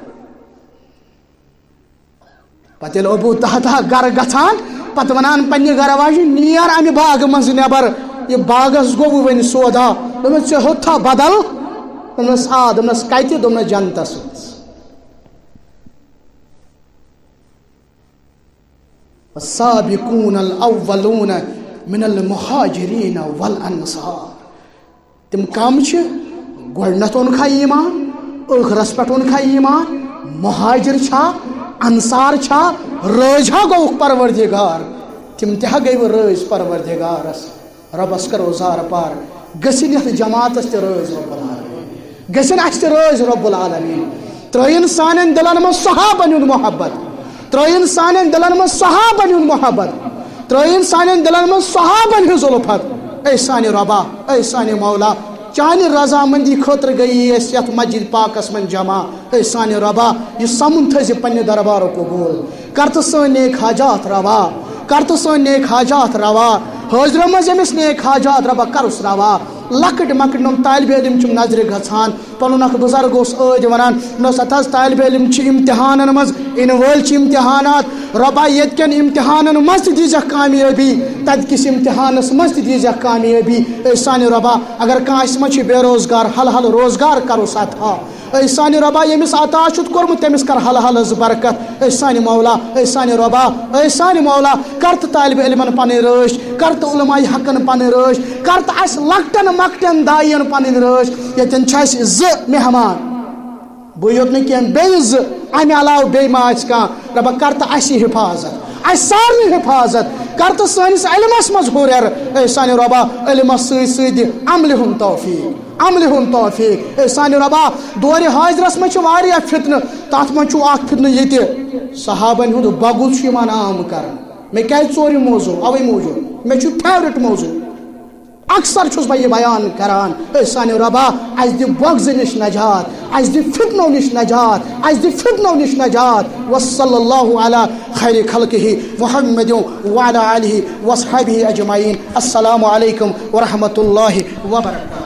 پتہٕ ییٚلہِ ابو دہدا گرٕ گژھان، پتہٕ ونان پننہِ گرٕ واجہِ، نیر امہِ باغہٕ منٛز نٮ۪بر، یہِ باغس گوٚو وۄنۍ سودا۔ دوٚپمس، ژےٚ ہیوٚتتھا بدل؟ دوٚپمس، آ۔ دوٚپمس، کتہِ؟ دوٚپمس، جنتس منٛز۔ والسابقون الأولون من المهاجرين والأنصار۔ تِم کم چھِ؟ گۄڈٕنٮ۪تھ اوٚنکھا ایمان، ٲخرس پٮ۪ٹھ اوٚنکھا ایمان، مہاجر چھا، انصار چھا، رٲضۍ ہا گوٚوُکھ پروردگار؟ تِم تہِ ہا گٔیوٕ رٲضۍ پروردگارس۔ رۄبس کرو زارٕ پار، گٔژھِنۍ یتھ جماعتس تہِ رٲضۍ رب العالمین، گٔژھِنۍ اسہِ تہِ رٲضۍ رب العالمین۔ ترٲیِن سانٮ۪ن دلن منٛز صحابن ہُنٛد محبت، ترٲیِن سانٮ۪ن دلن منٛز صحابن ہُنٛد محبت، ترٲیِن سانٮ۪ن دلن منٛز صحابن ہٕنٛز الفت۔ اے سانہِ رۄبا، اے سانہِ مولا، چانہِ رضامندی خٲطرٕ گٔیی أسۍ یتھ مسجد پاکس منٛز جمع۔ اے سانہِ رۄبا، یہِ سمُن تھٲوزِ پننہِ دربارُک قبول۔ کر تہٕ سٲنۍ نیک حاجات روا، کر تہٕ سٲنۍ نیک حاجات روا۔ حٲضرو منٛز ییٚمِس نیک حاجات روا، کرُس روا۔ لۄکٕٹۍ مۄکٕٹۍ یِم طالبِ علم چھِم نظرِ گژھان، پنُن اکھ بزرگ اوس ٲدۍ ونان، دوٚپنس، ہتہٕ حظ طالبِ علم چھِ امتحانن منٛز، یِنہٕ وٲلۍ چھِ امتحانات۔ رۄبا، ییٚتہِ کٮ۪ن امتحانن منٛز تہِ دیٖزٮ۪کھ کامیٲبی، تتہِ کِس امتحانس منٛز تہِ دیٖزٮ۪کھ کامیٲبی۔ اے سانہِ رۄبا، اگر کانٛہہ اسہِ منٛز چھِ بے روزگار، حل حل روزگار کرُس عطا۔ اے سانہِ رۄبا، ییٚمِس عطا چھُتھ کوٚرمُت، تٔمِس کر حل حلس برکت۔ اے سانہِ مولا، اے سانہِ رۄبا، اے سانہِ مولا، کر تہٕ طالبِ علمن پنٕنۍ رٲچھ، کر تہٕ علماء حقن پنٕنۍ رٲچھ، کر تہٕ اسہِ لۄکٹٮ۪ن مۄکٹٮ۪ن داعین پنٕنۍ رٲچھ۔ ییٚتٮ۪ن چھِ اسہِ زٕ مہمان، بٕے یوت نہٕ کینٛہہ، بیٚیہِ زٕ، امہِ علاوٕ بیٚیہِ ما آسہِ کانٛہہ؟ رۄبا، کر تہٕ اسی حفاظت، اسہِ سارنٕے حفاظت، کر تہٕ سٲنِس علمس منٛز ہُرٮ۪ر۔ اے سانہِ رۄبا، علمس سۭتۍ سۭتۍ دِ عملہِ ہُنٛد توفیق، عملہِ ہُنٛد توفیق۔ اے سانہِ رۄبا، دورِ حاضرس منٛز چھِ واریاہ فتنہٕ، تتھ منٛز چھُ اکھ فتنہٕ یہِ تہِ، صحابن ہُنٛد بغض چھُ یِوان عام کرنہٕ۔ مےٚ کیازِ ژور یہِ موضوع؟ اوے موٗجوٗب، مےٚ چھُ favourite موضوع۔ اکثر چھُس بہٕ یہِ بیان کران، اے سانہِ رۄبا، اسہِ دِ بغضہٕ نِش نجات، اسہِ دِ فتنو نِش نجات، اسہِ دِ فتنو نِش نجات۔ وصلی اللہ علی خیر خلقہ محمد وعلی آلہ وصحبہ اجمعین۔ السلام علیکم ورحمۃ اللہ وبرکاتہ۔